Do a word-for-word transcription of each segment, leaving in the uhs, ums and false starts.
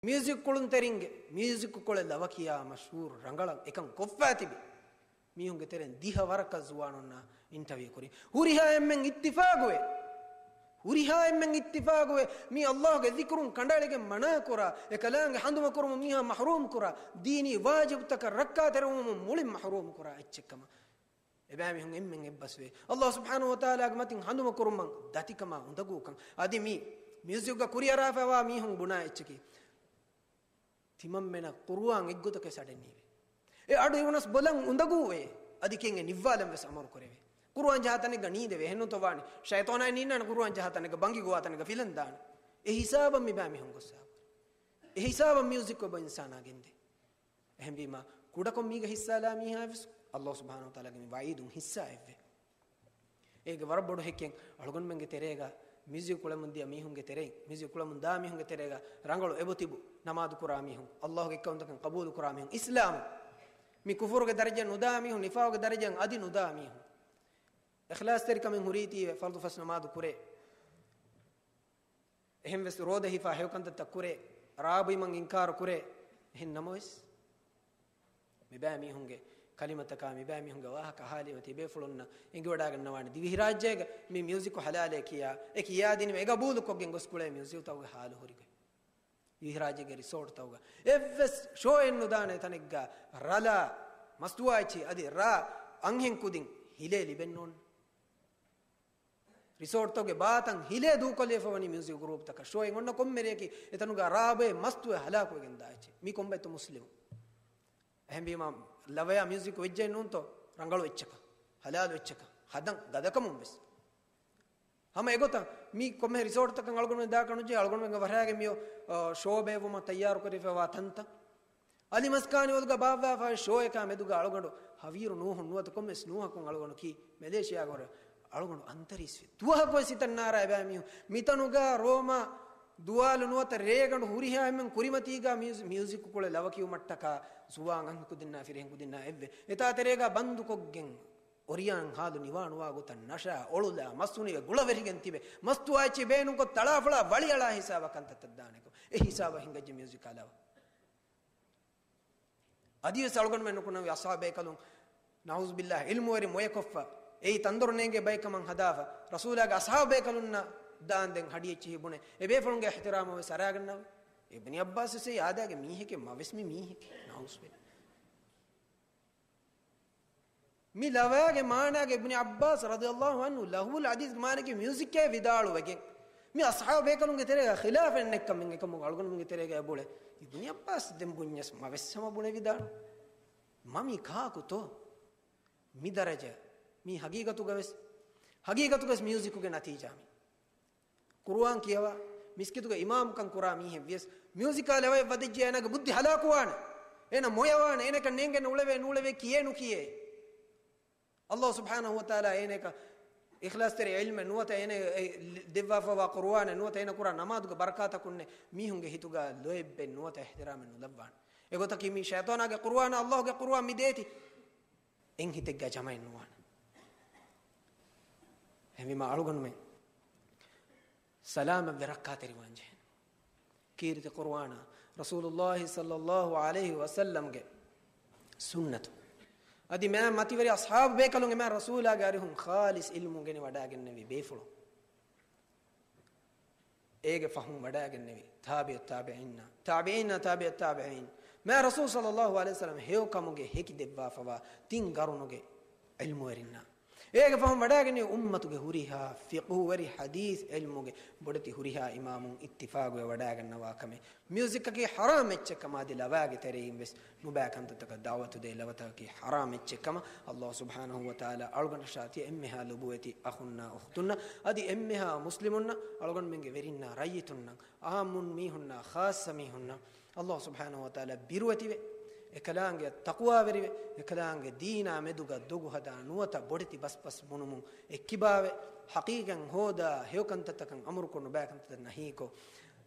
މިއުޒިކް ކުޅުންތެރިންގެ މިއުޒިކް ކުޅެ ލަވަ ކިޔާ މަޝްހޫރު ރަނގަޅަށް އެކަން ކޮށްފައި ތިބި މީހުންގެ ތެރެއިން ދިހަ ވަރަކަށް ޒުވާނުންނާ އިންޓަވިއު ކުރި. ހުރިހާ އެންމެން އިއްތިފާގުވޭ. ހުރިހާ އެންމެން އިއްތިފާގުވޭ. މީ ﷲގެ ޛިކުރުން ކަނޑައެޅިގެން މަނާކުރާ، އެކަލާނގެ ހަނދުމަކުރުމުން މީހާ މަޙްރޫމް ކުރާ، ދީނީ ވާޖިބުތަކަށް ރައްކާތެރިވުމުން މުޅިން މަޙްރޫމް ކުރާ އެއްޗެއްކަމަށް އެބައިމީހުން އެންމެން އެއްބަސްވޭ. ﷲ ސުބްޙާނަހޫ ވަތަޢާލާގެ މަތިން ހަނދުމަކުރުމަށް ދަތިކަމާ އުނދަގޫކަން. އަދި މި މިއުޒިކްގަ ކުރިއަރާފައިވާ މީހުން ބުނާ އެއްޗަކީ، ތިމަންމެނަށް ޤުރުއާން އެއްގޮތަކަށް އަޑެއް ނީވޭ. އެ އަޑު އިވުނަސް ބޮލަން އުނދަގޫވޭ. އަދި ކިޔެން އެ ނިއްވާލަން ވެސް އަމުރު ކުރެވޭ. ޤުރުއާން ޖަހާ ތަނެއްގަ ނީނދެވޭ. އެހެންނުތޯ ވާނީ؟ ޝައިޠާނާއި ނީންނާނެ ޤުރުއާން ޖަހާ ތަނެއްގަ، ބަނގި ގޮވާ ތަނެއްގަ ފިލަން ދާނެ. އެ ހިސާބަށް މިބައިމީހުން ގޮއްސާ ހުރި. އެ ހިސާބަށް މިއުޒިކް އެބަ އިންސާނާ ގެންދޭ. އެހެންވީމަ، ކުޑަކޮށް މީގަ ހިއްސާލާ މީހާ ވެސް ﷲ ސުބްޙާނަހޫ ވަތަޢާލާގެ މި ވަޢީދުން ހިއްސާ އެއްވޭ. އޭގެ ވަރަށް ބޮޑު ހެކިޔަން އަޅުގަނޑުމެންގެ ތެރޭގަ މިއުޒިކް ކުޅަމުން ދިޔަ މީހުންގެ ތެރެއިން، މިއުޒިކް ކުޅަމުން ދާ މީހުންގެ ތެރޭގަ ރަނގަޅު އެބަ ތިބު ނަމާދު ކުރާ މީހުން، ﷲގެ އެއްކައުންތަކަން ޤަބޫލު ކުރާ މީހުން، އިސްލާމް މި ކުފުރުގެ ދަރަޖައަށް ނުދާ މީހުން، ނިފާޤުގެ ދަރަޖައަށް އަދި ނުދާ މީހުން، އިޚްލާޞްތެރިކަމެއް ހުރީތީވެ ފަރުޟު ފަސް ނަމާދު ކުރޭ. އެހެންވެސް ރޯދަ ހިފާ ހެޔޮކަންތައްތައް ކުރޭ، ރާ ބުއިމަށް އިންކާރު ކުރޭ. އެހެން ނަމަވެސް، މިބައިމީހުންގެ ކަލިމަތަކާ، މިބައިމީހުންގެ ވާހަކަ އަހާލީމަ ތިބޭފުޅުންނަށް އެނގިވަޑާގަންނަވާނެ ދިވެހިރާއްޖޭގަ މި މިއުޒިކު ޙަލާލޭ ކިޔާ، އެ ކިޔާދިނުމަށް އެ ގަބޫލުކޮށްގެން ގޮސް ކުޅޭ މިއުޒިކުތަކުގެ ޙާލު ހުރިގޮތް. ދިވެހިރާއްޖޭގެ ރިސޯޓްތަކުގަ އެއްވެސް ޝޯއެއް ނުދާނެ ތަނެއްގަ ރަލާ، މަސްތުވާ އެއްޗި އަދި ރާ އަންހެން ކުދިން ހިލޭ ލިބެން ނޯންނަ. ރިސޯޓްތަކުގެ ބާތަން ހިލޭ ދޫކޮށްލިފަވަނީ މިއުޒިކް ގްރޫޕްތަކަށް. ޝޯއެއް އޮންނަ ކޮންމެ ރެއަކީ އެތަނުގަ ރާބޭ މަސްތުވެ ހަލާކުވެގެން ދާ އެއްޗެއް. މީ ކޮންބައެއްތޯ މުސްލިމު؟ އެހެންވީމަ، ލަވަޔާ މިއުޒިކް ވެއްޖެއް ނޫންތޯ؟ ރަނގަޅު އެއްޗަކަށް، ހަލާލު އެއްޗަކަށް، ހަދަން ގަދަކަމުން ވެސް. ހަމަ އެގޮތަށް މި ކޮންމެ ރިސޯޓްތަކަށް އަޅުގަނޑުމެން ދާކަށް ނުޖެހޭ، އަޅުގަނޑުމެންގެ ވަށާގެ މިއޮ، އަ، ޝޯ ބޭއްވުމަށް ތައްޔާރުކުރެވިފައިވާ ތަންތަން. އަލިމަސްކާނިވަލުގަ ބާއްވާފައި ޝޯއެކާ މެދުގަ އަޅުގަނޑު ހަވީރު ނޫހުން ނުވަތަ ކޮންމެސް ނޫހަކުން އަޅުގަނޑު ކީ މެލޭޝިޔާގަ ހުރެ އަޅުގަނޑު އަންތަރީސްވި. ދުވަހަކުވެސް ހިތަށް ނާރާ އެބައިމީހުން. މިތަނުގަ ރޯމާ ދުވާލު ނުވަތަ ރޭގަނޑު ހުރިހާ އެންމެން ކުރިމަތީގަ މިއުޒި، މިއުޒިކު ކުޅެ ލަވަ ކިޔުމަށްޓަކާ ޒުވާން އަންހެންކުދިންނާ ފިރިހެންކުދިންނާ އެއްވެ. އެތާ ތެރޭގަ ބަންދުކޮށްގެން އޮރިޔާން ހާލު ނިވާނުވާ ގޮތަށް ނަޝާ، އޮޅުލާ، މަސް ހުނިވެ ގުޅަވެރިގެން ތިބެ، މަސްތުވާ އެއްޗެއް ބޭނުންކޮށް ތަޅާފުޅާ ވަޅިއަޅާ ހިސާބަށް ކަންތައްތައް ދާނެކަން. އެ ހިސާބަށް ހިނގައްޖެ މިއުޒިކާ ލަވަ. އަދިވެސް އަޅުގަނޑުމެން ނުކުންނަވި އަޞްޙާބު ބޭކަލުން، ނަޢޫޒުބިއްލާހް، ޢިލްމުވެރި މޮޔަކޮށްފަ، އެއީ ތަންދޮރު ނޭނގޭ ބައެއްކަމަށް ހަދާފަ، ރަސޫލާގެ އަޞްޙާބު ބޭކަލުންނަށް ދާންދެން ހަޑި އެއްޗިހި ބުނެ، އެބޭފުޅުންގެ އިޙްތިރާމަށް ވެސް އަރާގަންނަވަ. އިބްނި ޢައްބާސް ވެސް އެއީ އާދައިގެ މީހެކޭ، މަވެސް މި މީހެކޭ. ނަޢޫޒުބިއްލާހް. މި ލަވާގެ މާނާގެ އިބްނި ޢައްބާސް ރަޟިޔަﷲ ޢަންހު ލަހުވުލް ޙަދީޘްގެ މާނައަކީ މިއުޒިކޭ ވިދާޅުވެގެން، މި އަޞްޙާބު ބޭކަލުންގެ ތެރޭގަ ޚިލާފެއް ނެތްކަމެއް އެކަމުގަ އަޅުގަނޑުމެންގެ ތެރޭގަ އެބުޅެ. އިބްނި ޢައްބާސް ދެން ބުންޏަސް މަވެސް ހަމަ ބުނެވިދާނެ. މަ މި ކާކުތޯ؟ މި ދަރަޖަ، މީ ހަގީގަތުގަވެސް، ހަގީގަތުގަވެސް މިއުޒިކުގެ ނަތީޖާ މީ. ޤުރުއާން ކިޔަވާ، މިސްކިތުގެ އިމާމުކަން ކުރާ މީހެއް ވިޔަސް، މިއުޒިކާ ލަވައެއް ވަދެއްޖެ އޭނާގެ ބުއްދި ހަލާކުވާނެ. އޭނަ މޮޔަވާނެ، އޭނަކަށް ނޭނގެން އުޅެވޭ ނޫޅެވޭ ކިޔޭ ނުކިޔޭ. ﷲ ސުބްޙާނަހޫ ވަތަޢާލާ އޭނައަކަށް އިޚްލާޞްތެރި ޢިލްމެއް ނުވަތަ އޭނަ އެ ދެއްވާފައިވާ ޤުރުއާނެއް ނުވަތަ އޭނަ ކުރާ ނަމާދުގެ ބަރަކާތަކުންނެއް މީހުންގެ ހިތުގަ ލޯތްބެއް ނުވަތަ އިޙްތިރާމެއް ނުލައްވާނެ. އެގޮތަކީ މީ ޝައިޠާނާގެ ޤުރުއާނާ ﷲގެ ޤުރުއާން މި ދޭތީ. އެއް ހިތެއްގަ ޖަމައެއް ނުވާނެ. އެހެންވީމާ އަޅުގަނޑުމެން ސަލާމަތްވެ ރައްކާތެރިވާން ޖެހޭނެ. ކީރިތި ޤުރުއާނާ، ރަސޫލުﷲ ޞައްލަﷲ ޢަލައިހި ވަސައްލަމްގެ ސުންނަތު. އަދި މާ މަތިވެރި އަޞްޙާބު ބޭކަލުން އެމާ ރަސޫލާގެ އަރިހުން ޚާލިޞް ޢިލްމު ގެނެވަޑާގެންނެވި ބޭފުޅުން. އޭގެ ފަހުން ވަޑާގެންނެވި ތާބިޢު ތާބިޢީންނާ، ތާބިޢީންނާ ތާބިޢު ތާބިޢީން، މާ ރަސޫލު ޞައްލަﷲ ޢަލައިހި ވަސައްލަމަ ހެޔޮކަމުގެ ހެކި ދެއްވާފަވާ ތިން ގަރުނުގެ ޢިލްމުވެރިންނާ. އޭގެ ފަހުން ވަޑާގެންނެވި އުއްމަތުގެ ހުރިހާ ފިޤުހުވެރި ޙަދީޘް ޢިލްމުގެ ބޮޑެތި ހުރިހާ އިމާމުން އިއްތިފާޤުވެ ވަޑާގަންނަވާ ކަމެއް. މިއުޒިކަކީ ޙަރާމް އެއްޗެއް ކަމާ އަދި ލަވާގެ ތެރެއިން ވެސް ނުބައި ކަންތައްތަކަށް ދަޢުވަތު ދޭ ލަވަތަކަކީ ޙަރާމް އެއްޗެއް ކަމަށް ﷲ ސުބްޙާނަހޫ ވަތަޢާލާ އަޅުގަނޑަށާ ތިޔަ އެންމެހާ ލޮބުވެތި އަޚުންނާ އުޚްތުންނަށް އަދި އެންމެހާ މުސްލިމުންނަށް އަޅުގަނޑުމެންގެ ވެރިންނާ ރައްޔިތުންނަށް އާއްމުން މީހުންނާ ޚާއްޞަ މީހުންނަށް ﷲ ސުބްޙާނަހޫ ވަތަޢާލާ ބިރުވެތިވެ، އެކަލާނގެއަށް ތަޤްވާވެރިވެ، އެކަލާނގެ ދީނާ މެދުގަ ދޮގު ހަދާ ނުވަތަ ބޮޑެތި ބަސްބަސް ބުނުމުން އެއްކިބާވެ، ޙަޤީޤަތް ހޯދާ ހެޔޮ ކަންތައްތަކަށް އަމުރުކޮށް ނުބައި ކަންތައްތައް ނަހީކޮށް،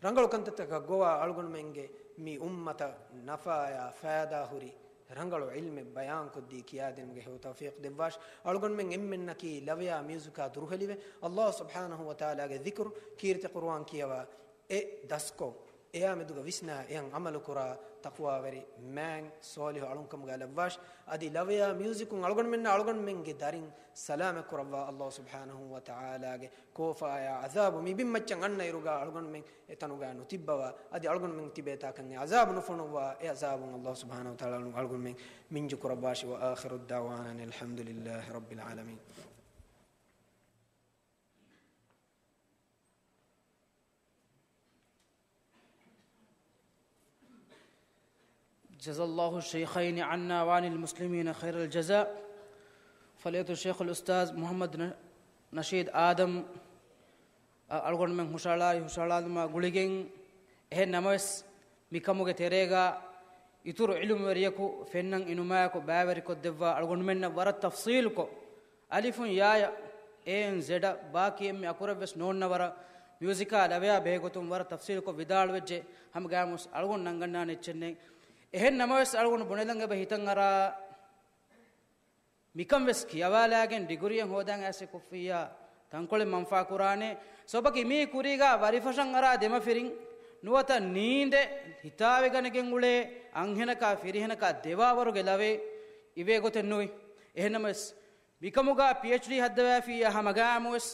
ރަނގަޅު ކަންތައްތަކަށް ގޮވާ އަޅުގަނޑުމެންގެ މި އުއްމަތަށް ނަފާޔާ ފައިދާ ހުރި ރަނގަޅު ޢިލްމެއް ބަޔާންކޮށްދީ ކިޔާދިނުމުގެ ހެޔޮ ތައުފީޤު ދެއްވާށި. އަޅުގަނޑުމެން އެންމެންނަކީ ލަވަޔާ މިއުޒިކާ ދުރުހެލިވެ، ﷲ ސުބްޙާނަހޫ ވަތަޢާލާގެ ޛިކުރު، ކީރިތި ޤުރުއާން ކިޔަވާ، އެ ދަސްކޮށް، އެއާ މެދުގަ ވިސްނާ އެހެން ޢަމަލު ކުރާ ތަޤްވާވެރި މާތް ޞާލިޙު އަޅުންކަމުގަ ލައްވާށި. އަދި ލަވަޔާ މިއުޒިކުން އަޅުގަނޑުމެންނަށް އަޅުގަނޑުމެންގެ ދަރިން ސަލާމަތް ކުރައްވާ ﷲ ސުބްޙާނަހޫ ވަތަޢާލާގެ ކޯފާއާ ޢަޛާބު މި ބިންމައްޗަށް އަންނަ އިރުގަ އަޅުގަނޑުމެން އެތަނުގަ ނުތިއްބަވާ، އަދި އަޅުގަނޑުމެން ތިބޭތާކަން އެ ޢަޛާބު ނުފޮނުއްވާ، އެ ޢަޛާބުން ﷲ ސުބްޙާނަހޫ ވަތަޢާލާ އަޅުގަނޑުމެން މިންޖު ކުރައްވާށި. وآخر دعوانا أن الحمد لله رب العالمين. جزى الله الشيخين عنا وعن المسلمين خير الجزاء. فضيلة الشيخ الأستاذ محمد ن-، نشيد آدم، އަ-، އަޅުގަނޑުމެން ހުށަހަޅާއި ހުށަހަޅާލުމާ ގުޅިގެން، އެހެން ނަމަވެސް، މިކަމުގެ ތެރޭގަ އިތުރު ޢިލްމުވެރިޔަކު ފެންނަން އިނުމާއެކު ބައިވެރިކޮށްދެއްވާ އަޅުގަނޑުމެންނަށް ވަރަށް ތަފްޞީލުކޮށް، އަލިފުން ޔާޔަށް، އޭއިން ޒެޑަށް، ބާކީ އެންމެ އަކުރެއްވެސް ނޯންނަ ވަރަށް މިއުޒިކާ ލަވަޔާ ބެހޭގޮތުން ވަރަށް ތަފްޞީލުކޮށް ވިދާޅުވެއްޖެ. ހަމަގައިމުވެސް އަޅުގަނޑު ނަންގަންނާނެ އެއްޗެއް ނެތް. އެހެން ނަމަވެސް އަޅުގަނޑު ބުނެލަން އެބަ ހިތަށް އަރާ، މިކަން ވެސް ކިޔަވާލާގެން ޑިގުރީއެއް ހޯދަން އައިސް ކޮށްފިއްޔާ ތަންކޮޅެއް މަންފާ ކުރާނެ. ސަބަބަކީ މީ ކުރީގަ ވަރިފަށަށް އަރާ ދެމަފިރިން ނުވަތަ ނީނދެ ހިތާވެގަނެގެން އުޅޭ އަންހެނަކާ ފިރިހެނަކާ ދެވާވަރުގެ ލަވައެއް އިވޭ ގޮތެއް ނުވި. އެހެންނަމަވެސް، މިކަމުގަ ޕީއެޗްޑީ ހައްދަވައިފިއްޔާ ހަމަގައިމުވެސް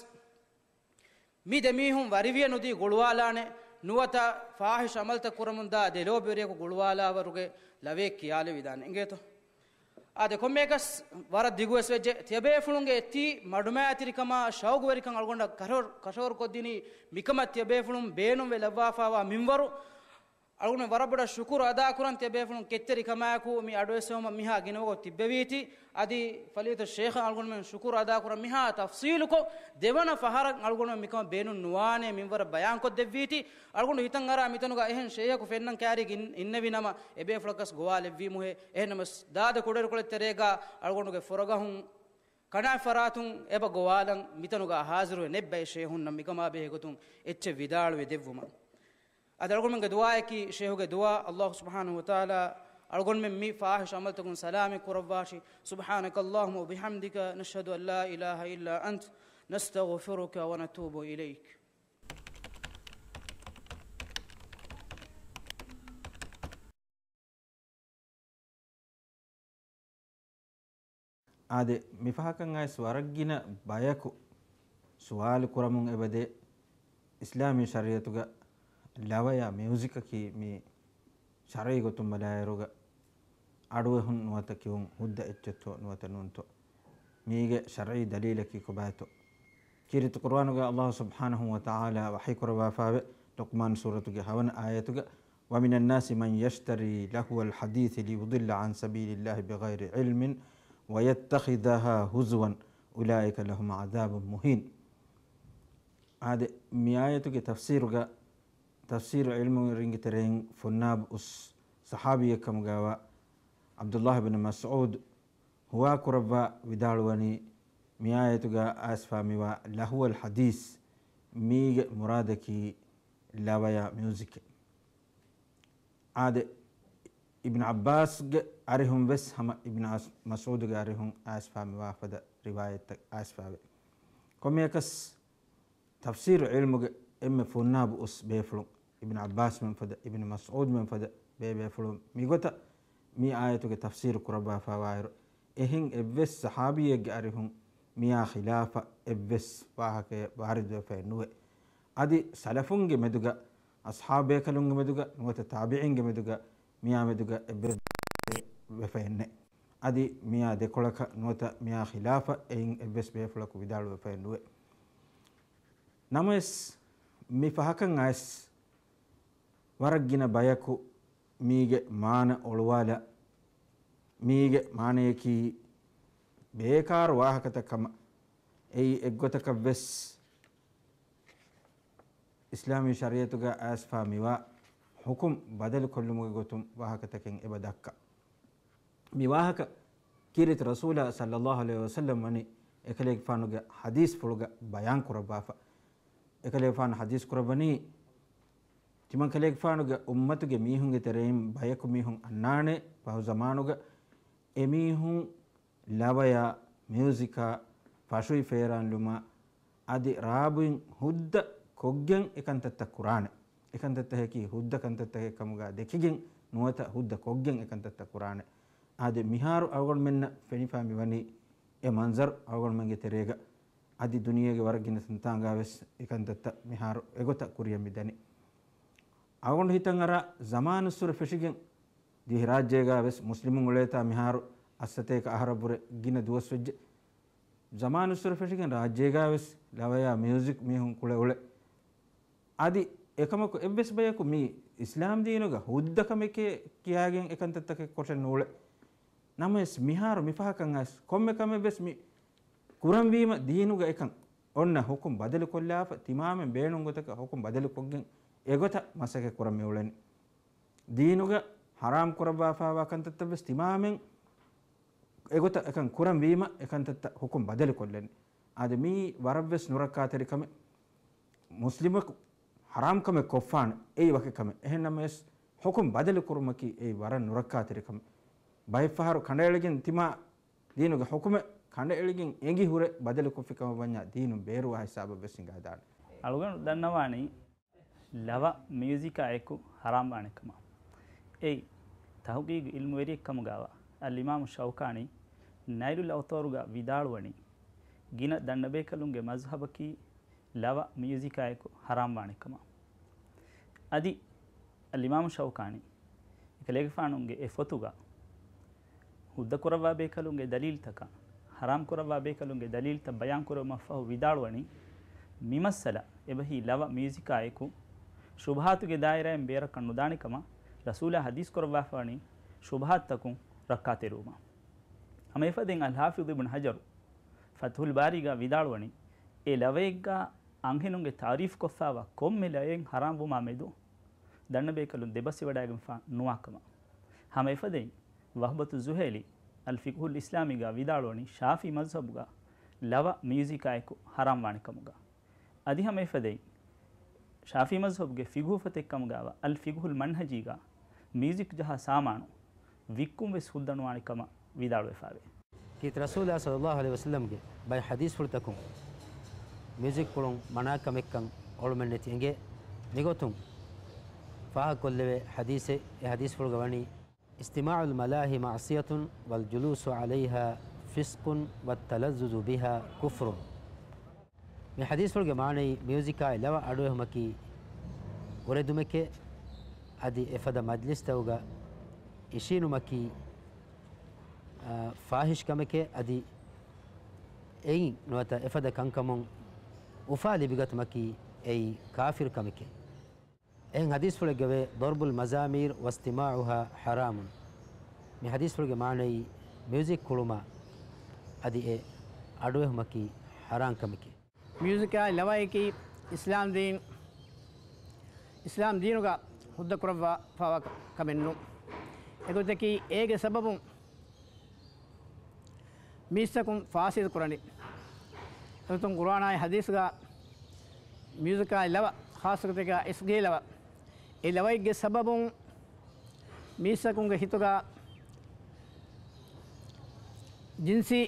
މި ދެމީހުން ވަރިވިޔަ ނުދީ ގުޅުވާލާނެ، ނުވަތަ ފާޙިޝް ޢަމަލުތައް ކުރަމުންދާ ދެލޯބިވެރިޔަކު ގުޅުވާލާވަރުގެ ލަވައެއް ކިޔާލެވިދާނެ އިނގޭތޯ. އާދެ، ކޮންމެއަކަސް ވަރަށް ދިގުވެސް ވެއްޖެ. ތިޔަބޭފުޅުންގެ އެތީ މަޑުމައިތިރިކަމާ ޝައުގުވެރިކަން އަޅުގަނޑަށް ކަށަވަރު، ކަށަވަރުކޮށްދިނީ މިކަމަށް ތިޔަބޭފުޅުން ބޭނުންވެ ލައްވާފާވާ މިންވަރު. އަޅުގަނޑު ވަރަށް ބޮޑަށް ޝުކުރު އަދާކުރަން ތިޔަބޭފުޅުން ކެތްތެރިކަމާއެކު މި އަޑުއެއްސެވުމަށް މިހާ ގިނަވަގުތު ތިއްބެވީތީ. އަދި ފަޟީލަތު ޝޭޚަށް އަޅުގަނޑުމެން ޝުކުރު އަދާކުރަން މިހާ ތަފްޞީލުކޮށް، ދެވަނަ ފަހަރަށް އަޅުގަނޑުމެން މިކަމަށް ބޭނުން ނުވާނޭ މިންވަރަށް ބަޔާންކޮށްދެއްވީތީ. އަޅުގަނޑު ހިތަށް އަރާ މިތަނުގަ އެހެން ޝޭޚަކު ފެންނަން ކައިރީގަ އިން-، އިންނެވި ނަމަ، އެބޭފުޅަކަސް ގޮވާލެއްވީމުހޭ. އެހެންނަމަސް، ދާދަ ކުޑައިރުކޮޅެއް ތެރޭގަ އަޅުގަނޑުގެ ފުރަގަހުން ކަނާތް ފަރާތުން އެބަ ގޮވާލަން މިތަނުގަ ހާޒިރުވެ ނެއްބައި ޝޭޚުންނަށް މިކަމާ ބެހޭގޮތުން އެއްޗެއް ވިދާޅުވެ ދެއްވުމަށް. އަދި އަޅުގަނޑުމެންގެ ދުޢާއަކީ، ޝޭޚުގެ ދުޢާ، ﷲ ސުބްޙާނަހޫ ވަތަޢާލާ އަޅުގަނޑުމެން މި ފާޙިޝް ޢަމަލުތަކުން ސަލާމަތް ކުރައްވާށި. سبحانك اللهم وبحمدك، نشهد أن لا إله إلا أنت، نستغفرك ونتوب إليك. އާދެ، މިފަހަކަށް އައިސް ވަރަށްގިނަ ބަޔަކު ސުވާލު ކުރަމުން އެބަދޭ، އިސްލާމީ ޝަރީޢަތުގަ ލަވަޔާ މިއުޒިކަކީ މި ޝަރްޢީ ގޮތުން ބަލާއިރުގަ އަޑުއެހުން ނުވަތަ ކިހުން ހުއްދަ އެއްޗެއްތޯ ނުވަތަ ނޫންތޯ؟ މީގެ ޝަރްޢީ ދަލީލަކީ ކޮބާތޯ؟ ކީރިތި ޤުރުއާނުގަ ﷲ ސުބްޙާނަހޫ ވަތަޢާލާ ވަޙީ ކުރައްވާފައިވޭ، ލުޤްމާން ސޫރަތުގެ ހަވަނަ އާޔަތުގަ، ومن الناس من يشتري لهو الحديث ليضل عن سبيل الله بغير علم ويتخذها هزوا أولئك لهم عذاب مهين. އާދެ، މި އާޔަތުގެ ތަފްސީރުގަ، ތަފްސީރު ޢިލްމުވެރިންގެ ތެރެއިން ފުންނާބު އުސް ޞަޙާބީއެއް ކަމުގައިވާ ޢަބްދުﷲ ބިން މަސްޢޫދު ހުވާކުރައްވާ ވިދާޅުވަނީ، މި އާޔަތުގަ އައިސްފާ މިވާ ލަހުވަލް ޙަދީޘް، މީގެ މުރާދަކީ ލަވަޔާ މިއުޒިކެއް. އާދެ، އިބްނު ޢައްބާސްގެ އަރިހުން ވެސް ހަމަ އިބްނު ޢަސް-، މަސްޢޫދުގެ އަރިހުން އައިސްފާ މިވާ ފަދަ ރިވާޔަތްތައް އައިސްފާވޭ. ކޮންމެއަކަސް، ތަފްސީރު ޢިލްމުގެ އެންމެ ފުންނާބު އުސް ބޭފުޅުން، އިބްނު ޢައްބާސްމެން ފަދަ، އިބްނު މަސްޢޫދްމެން ފަދަ ބޭބޭފުޅުން މިގޮތަށް މި އާޔަތުގެ ތަފްސީރު ކުރައްވާފައިވާއިރު، އެހެން އެއްވެސް ޞަޙާބީއެއްގެ އަރިހުން މިއާ ޚިލާފަށް އެއްވެސް ވާހަކައެއް ވާރިދުވެފައެއް ނުވޭ. އަދި ސަލަފުންގެ މެދުގަ، އަޞްޙާބޭކަލުންގެ މެދުގަ، ނުވަތަ ތާބިޢީންގެ މެދުގަ، މިއާ މެދުގަ އެއްވެސް ވެފައެއް ނެތް. އަދި މިއާ ދެކޮޅަކަށް ނުވަތަ މިއާ ޚިލާފަށް އެއިން އެއްވެސް ބޭފުޅަކު ވިދާޅުވެފައެއް ނުވޭ. ނަމަވެސް، މި ފަހަކަށް އައިސް ވަރަށް ގިނަ ބަޔަކު މީގެ މާނަ އޮޅުވާލާ، މީގެ މާނަޔަކީ ބޭކާރު ވާހަކަތައް ކަމަށް. އެއީ އެއްގޮތަކަށް ވެސް އިސްލާމީ ޝަރީޢަތުގަ އައިސްފާ މިވާ ޙުކުމް ބަދަލު ކޮށްލުމުގެ ގޮތުން ވާހަކަތަކެއް އެބަ ދައްކާ. މި ވާހަކަ ކީރިތި ރަސޫލާ ޞައްލައްލާހު ޢަލައިހި ވަސައްލަމް ވަނީ އެކަލޭގެފާނުގެ ޙަދީޘްފުޅުގަ ބަޔާން ކުރައްވާފަ. އެކަލޭގެފާނު ޙަދީޘް ކުރައްވަނީ، ތިމަން ކަލޭގެފާނުގެ އުއްމަތުގެ މީހުންގެ ތެރެއިން ބަޔަކު މީހުން އަންނާނެ ފަހު ޒަމާނުގަ، އެމީހުން ލަވަޔާ، މިއުޒިކާ، ފަށުއި ފޭރާންލުމާ، އަދި ރާބުއިން ހުއްދަ ކޮށްގެން އެކަންތައްތައް ކުރާނެ. އެކަންތައްތަކަކީ ހުއްދަ ކަންތައްތަކެއް ކަމުގަ ދެކިގެން ނުވަތަ ހުއްދަ ކޮށްގެން އެކަންތައްތައް ކުރާނެ. އާދެ، މިހާރު އަޅުގަނޑުމެންނަށް ފެނިފާ މިވަނީ އެ މަންޒަރު އަޅުގަނޑުމެންގެ ތެރޭގަ. އަދި ދުނިޔޭގެ ވަރަށް ގިނަ ތަންތާނގާ ވެސް އެކަންތައްތައް މިހާރު އެގޮތަށް ކުރިޔަށް މި ދަނީ. އަޅުގަނޑު ހިތަށް އަރާ، ޒަމާނުއްސުރެ ފެށިގެން ދިވެހިރާއްޖޭގަ ވެސް މުސްލިމުން އުޅޭތާ މިހާރު އަށްސަތޭކަ އަހަރަށްވުރެ ގިނަ ދުވަސްވެއްޖެ. ޒަމާނުއްސުރެ ފެށިގެން ރާއްޖޭގަ ވެސް ލަވަޔާ މިއުޒިކް މީހުން ކުޅެ އުޅެ. އަދި އެކަމަކު އެއްވެސް ބަޔަކު މީ އިސްލާމް ދީނުގަ ހުއްދަ ކަމެކޭ ކިޔާގެން އެކަންތައްތަކެއް ކޮށެއް ނޫޅެ. ނަމަވެސް މިހާރު މިފަހަކަށް އައިސް ކޮންމެ ކަމެއް ވެސް މި ކުރަންވީމަ ދީނުގަ އެކަން އޮންނަ ހުކުމް ބަދަލު ކޮށްލާފަ، ތިމާމެން ބޭނުން ގޮތަކަށް ހުކުމް ބަދަލު ކޮށްގެން އެގޮތަށް މަސައްކަތް ކުރަން މި އުޅެނީ. ދީނުގަ ހަރާމް ކުރައްވާފައިވާ ކަންތައްތައް ވެސް ތިމާމެން އެގޮތަށް އެކަން ކުރަން ވީމަ، އެކަންތައްތައް ހުކުމް ބަދަލު ކޮށްލަނީ. އާދެ، މީ ވަރަށްވެސް ނުރައްކާތެރި ކަމެއް. މުސްލިމަކު ހަރާމް ކަމެއް ކޮށްފާނެ، އެއީ ވަކި ކަމެއް. އެހެން ނަމަވެސް، ހުކުމް ބަދަލު ކުރުމަކީ އެއީ ވަރަށް ނުރައްކާތެރި ކަމެއް. ބައެއްފަހަރު ކަނޑައެޅިގެން ތިމާ ދީނުގެ ހުކުމެއް ކަނޑައެޅިގެން އެނގި ހުރެ ބަދަލުކޮށްފި ކަމަށް ވަންޏާ، ދީނުން ބޭރުވާ ހިސާބަށް ވެސް ހިނގާދާނެ. އަޅުގަނޑު ދަންނަވާނީ، ލަވަ މިއުޒިކާ އެކު ހަރާމް ވާނެ ކަމަށް. އެއީ، ތަހުގީގު އިލްމުވެރިއެއް ކަމުގައިވާ އަލްއިމާމު ޝައުކާނީ ނައިލުލް އައުޠާރުގަ ވިދާޅުވަނީ، ގިނަ ދަންނަބޭކަލުންގެ މަޒްހަބަކީ ލަވަ މިއުޒިކާއެކު ހަރާމްވާނެ ކަމަށް. އަދި އަލްއިމާމު ޝައުކާނީ އެކަލޭގެފާނުގެ އެ ފޮތުގަ ހުއްދަ ކުރައްވާ ބޭކަލުންގެ ދަލީލްތަކާ، ހަރާމް ކުރައްވާ ބޭކަލުންގެ ދަލީލްތައް ބަޔާން ކުރެވުމަށްފަހު ވިދާޅުވަނީ، މި މައްސަލަ އެބަހީ ލަވަ މިއުޒިކާއެކު ޝުބުހާތުގެ ދާއިރާއިން ބޭރަކަށް ނުދާނެ ކަމަށް ރަސޫލާ ޙަދީޘް ކުރައްވާފަވަނީ ޝުބުހާތުތަކުން ރައްކާތެރިވުމަށް. ހަމަ އެފަދައިން އަލްޙާފިޡު އިބްނު ޙަޖަރު ފަތްޙުލް ބާރީގަ ވިދާޅުވަނީ، އެ ލަވައެއްގަ އަންހެނުންގެ ތަޢުރީފް ކޮށްފައިވާ ކޮންމެ ލަޔެއް ހަރާމް ވުމާ މެދު ދަންނަބޭކަލުން ދެބަސްވެވަޑައިގެންފާ ނުވާ ކަމަށް. ހަމަ އެފަދައިން ވަހްބަތު ޒުހައިލީ އަލް ފިޤްހުލް އިސްލާމީގަ ވިދާޅުވަނީ، ޝާފިޢީ މަޒްހަބުގަ ލަވަ މިއުޒިކާއެކު ހަރާމް ވާނެ ކަމުގަ. އަދި ހަމަ އެފަދައިން ޝާފިޢީ މަޒްހަބުގެ ފިޤްހު ފޮތެއް ކަމުގައިވާ އަލް ފިޤްހުލް މަންހަޖީގަ މިއުޒިކް ޖަހާ ސާމާނު ވިއްކުން ވެސް ހުއްދަ ނުވާނެ ކަމަށް ވިދާޅުވެފައެވެ. ކީރިތި ރަސޫލާ ޞައްލައްލާހު ޢަލައިހި ވަސައްލަމްގެ ބައެއް ޙަދީޘްފުޅުތަކުން މިއުޒިކް ކުޅުން މަނާ ކަމެއްކަން އޮޅުމެއްނެތި އެނގޭ. މިގޮތުން ފާހަގަކޮށްލެވޭ ޙަދީޘެއް. އެ ޙަދީޘްފުޅުގަ ވަނީ، اجتماع الملاهي معصية والجلوس عليها فسق والتلذذ بها كفر. މި ޙަދީޘްފުޅުގެ މާނައީ، މިއުޒިކާއި ލަވަ އަޑުއެހުމަކީ އުރެދުމެކޭ، އަދި އެފަދަ މަޖްލިސްތަކުގަ އިށީނުމަކީ، އާ، ފާޙިޝް ކަމެކޭ، އަދި އެއިން ނުވަތަ އެފަދަ ކަންކަމުން އުފާ ލިބިގަތުމަކީ އެއީ ކާފިރު ކަމެކޭ. އެހެން ޙަދީޘްފުޅެއްގަވޭ، ضرب المزامير واستماعها حرام. މި ޙަދީޘްފުޅުގެ މާނައީ، މިއުޒިކް ކުޅުމާ އަދި އެ އަޑުއެހުމަކީ ޙަރާން ކަމެކޭ. މިއުޒިކާއި ލަވައަކީ އިސްލާމް ދީން، އިސްލާމް ދީނުގަ ހުއްދަ ކުރައްވާފައިވާ ކަމެއް ނޫން. އެގޮތަކީ އޭގެ ސަބަބުން މީސްތަކުން ފާސިދު ކުރަނީ. އެގޮތުން ޤުރްއާނާއި ޙަދީޘްގަ މިއުޒިކާއި ލަވަ، ޚާއްޞަގޮތެއްގަ އިސްގީ ލަވަ، އެ ލަވައެއްގެ ސަބަބުން މީސްތަކުންގެ ހިތުގަ ޖިންސީ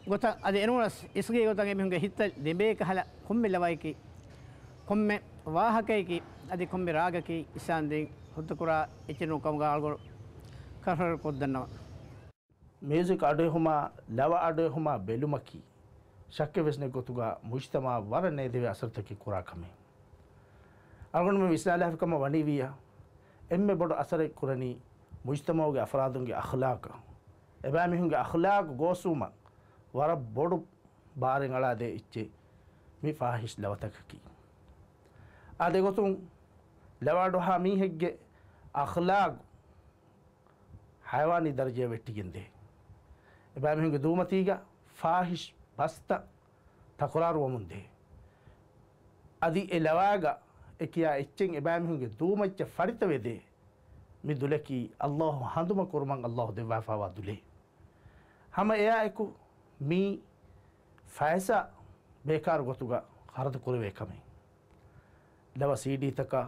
ގޮތަށް އަދި އެނޫނަސް އިސްގީ ގޮތަށް އެމީހުންގެ ހިތްތައް ދެބޭ ކަހަލަ ކޮންމެ ލަވައަކީ، ކޮންމެ ވާހަކައަކީ، އަދި ކޮންމެ ރާގަކީ އިސްލާމް ދީން ހުއްދަކުރާ އެއްޗެއް ނޫން ކަމުގަ އަޅުގަނޑު ކަރަރު ކޮށްދަންނަވަން. މިއުޒިކް އަޑުއެހުމާ، ލަވަ އަޑުއެހުމާ ބެލުމަކީ، ޝައްކެއް ވެސް ނެތް ގޮތުގަ މުޖްތަމަޢަށް ވަރަށް ނޭދެވޭ އަސަރުތަކެއް ކުރާ ކަމެއް. އަޅުގަނޑުމެން ވިސްނާލާފި ކަމަށް ވަނީވިއްޔާ، އެންމެ ބޮޑު އަސަރެއް ކުރަނީ މުޖްތަމަޢުގެ އަފްރާދުންގެ އަޚްލާޤަށް. އެބައިމީހުންގެ އަޚްލާޤު ގޯސްވުމަށް ވަރަށް ބޮޑު ބާރެއް އަޅާދޭ އެއްޗެއް މި ފާޙިޝް ލަވަތަކަކީ. އާދެ، އެގޮތުން ލަވަ އަޑުއަހާ މީހެއްގެ އަޚްލާޤު ޙަޔަވާނީ ދަރަޖަޔަށް ވެއްޓިގެންދޭ. އެބައިމީހުންގެ ދުވުމަތީގަ ފާޙިޝް ބަސްތައް ތަކުރާރުވަމުންދޭ. އަދި އެ ލަވާގަ އެ ކިޔާ އެއްޗެއް އެބައިމީހުންގެ ދުވުމައްޗަށް ފަރިތަވެދޭ. މި ދުލަކީ ﷲ ހަނދުމަކުރުމަށް ﷲ ދެއްވާފައިވާ ދުލެއް. ހަމަ އެއާއެކު މީ ފައިސާ ބޭކާރު ގޮތުގަ ޚަރަދު ކުރެވޭ ކަމެއް. ލަވަ ސީޑީތަކާ،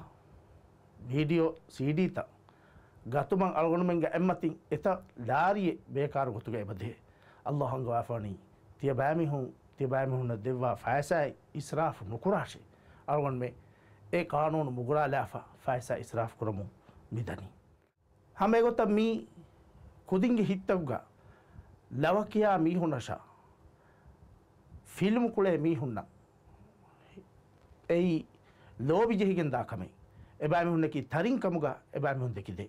ވީޑިއޯ ސީޑީތައް ގަތުމަށް އަޅުގަނޑުމެންގެ އެއްމަތިން އެތައް ލާރިއެއް ބޭކާރު ގޮތުގަ އެބަދޭ. ﷲ އަންގަވާފަވަނީ، ތިޔަބައިމީހުން، ތިޔަބައިމީހުންނަށް ދެއްވާ ފައިސާއެއް އިސްރާފު ނުކުރާށޭ. އަޅުގަނޑުމެން އެ ޤާނޫނު މުގުރާލާފަ ފައިސާ އިސްރާފު ކުރަމުން މިދަނީ. ހަމަ އެގޮތަށް މީ ކުދިންގެ ހިތްތަކުގަ ލަވަ ކިޔާ މީހުންނަށާ ފިލްމު ކުޅޭ މީހުންނަށް އެއީ ލޯބި ޖެހިގެން ދާ ކަމެއް. އެބައިމީހުންނަކީ ތަރިން ކަމުގަ އެބައިމީހުން ދެކިދޭ.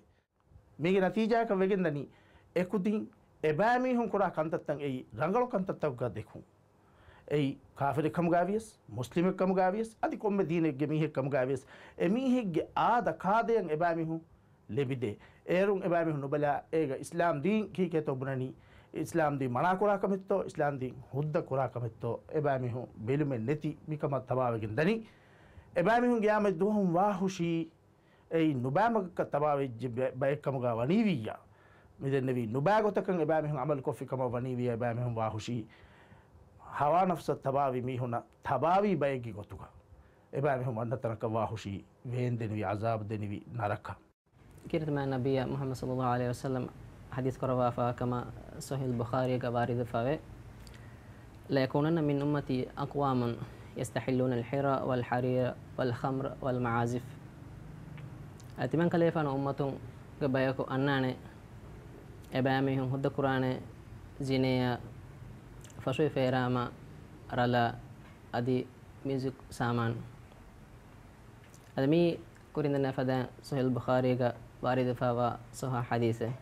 މީގެ ނަތީޖާއަކަށް ވެގެންދަނީ، އެކުދިން އެބައިމީހުން ކުރާ ކަންތައްތައް އެއީ ރަނގަޅު ކަންތައްތަކުގަ ދެކުން. އެއީ ކާފިރެއް ކަމުގައިވިޔަސް، މުސްލިމެއް ކަމުގައިވިޔަސް، އަދި ކޮންމެ ދީނެއްގެ މީހެއް ކަމުގައިވިޔަސް، އެމީހެއްގެ އާދަ ކާދަޔަށް އެބައިމީހުން ލެބިދޭ. އޭރުން އެބައިމީހުން ނުބަލާ، އޭގަ އިސްލާމް ދީން ކީކޭތޯ ބުނަނީ؟ އިސްލާމް ދީން މަނާކުރާ ކަމެއްތޯ؟ އިސްލާމް ދީން ހުއްދަ ކުރާ ކަމެއްތޯ؟ އެބައިމީހުން ބެލުމެއް ނެތި މިކަމަށް ތަބާވެގެން ދަނީ. އެބައިމީހުން ގިޔާމަތް ދުވަހުން ވާހުށީ އެއީ ނުބައިމަގަކަށް ތަބާވެއްޖެ ބަ-، ބައެއްކަމުގަ ވަނީވިއްޔާ. މިދެންނެވީ ނުބައި ގޮތަކަށް އެބައިމީހުން ޢަމަލުކޮށްފި ކަމަށް ވަނީވިއްޔާ، އެބައިމީހުން ވާހުށީ ހަވާ ނަފްސަށް ތަބާވި މީހުނަށް ތަބާވީ ބައެއްގެ ގޮތުގަ. އެބައިމީހުން ވަންނަ ތަނަކަށް ވާހުށީ ވޭންދެނިވި، ޢަޒާބު ދެނިވި ނަރަކަ. ކީރިތި މާތް ނަބިއްޔާ މުޙައްމަދު ޞައްލައްލާހު ޢަލައިހި ވަސައްލަމް ޙަދީޘް ކުރައްވާފައިވާ ކަމަށް ޞަޙީޙުލް ބުޚާރީގަ ވާރިދުވެފައިވޭ. ليكونن من أمتي أقوام يستحلون الحر والحرير والخمر والمعازف. އަދި ތިމަން ކަލޭފާނު އުއްމަތުންގެ ބަޔަކު އަންނާނެ، އެބައިމީހުން ހުއްދަ ކުރާނެ ޒިނޭއަށް، ފަށުވި ފޭރާމަ، ރަލަށް، އަދި މިއުޒިކް ސާމާނު. އަދި މީ ކުރިން ދަންނަވާ ފަދައިން ޞަޙީޙުލް ބުޚާރީގަ ވާރިދުވެފައިވާ ޞައްޙަ ޙަދީޘެއް.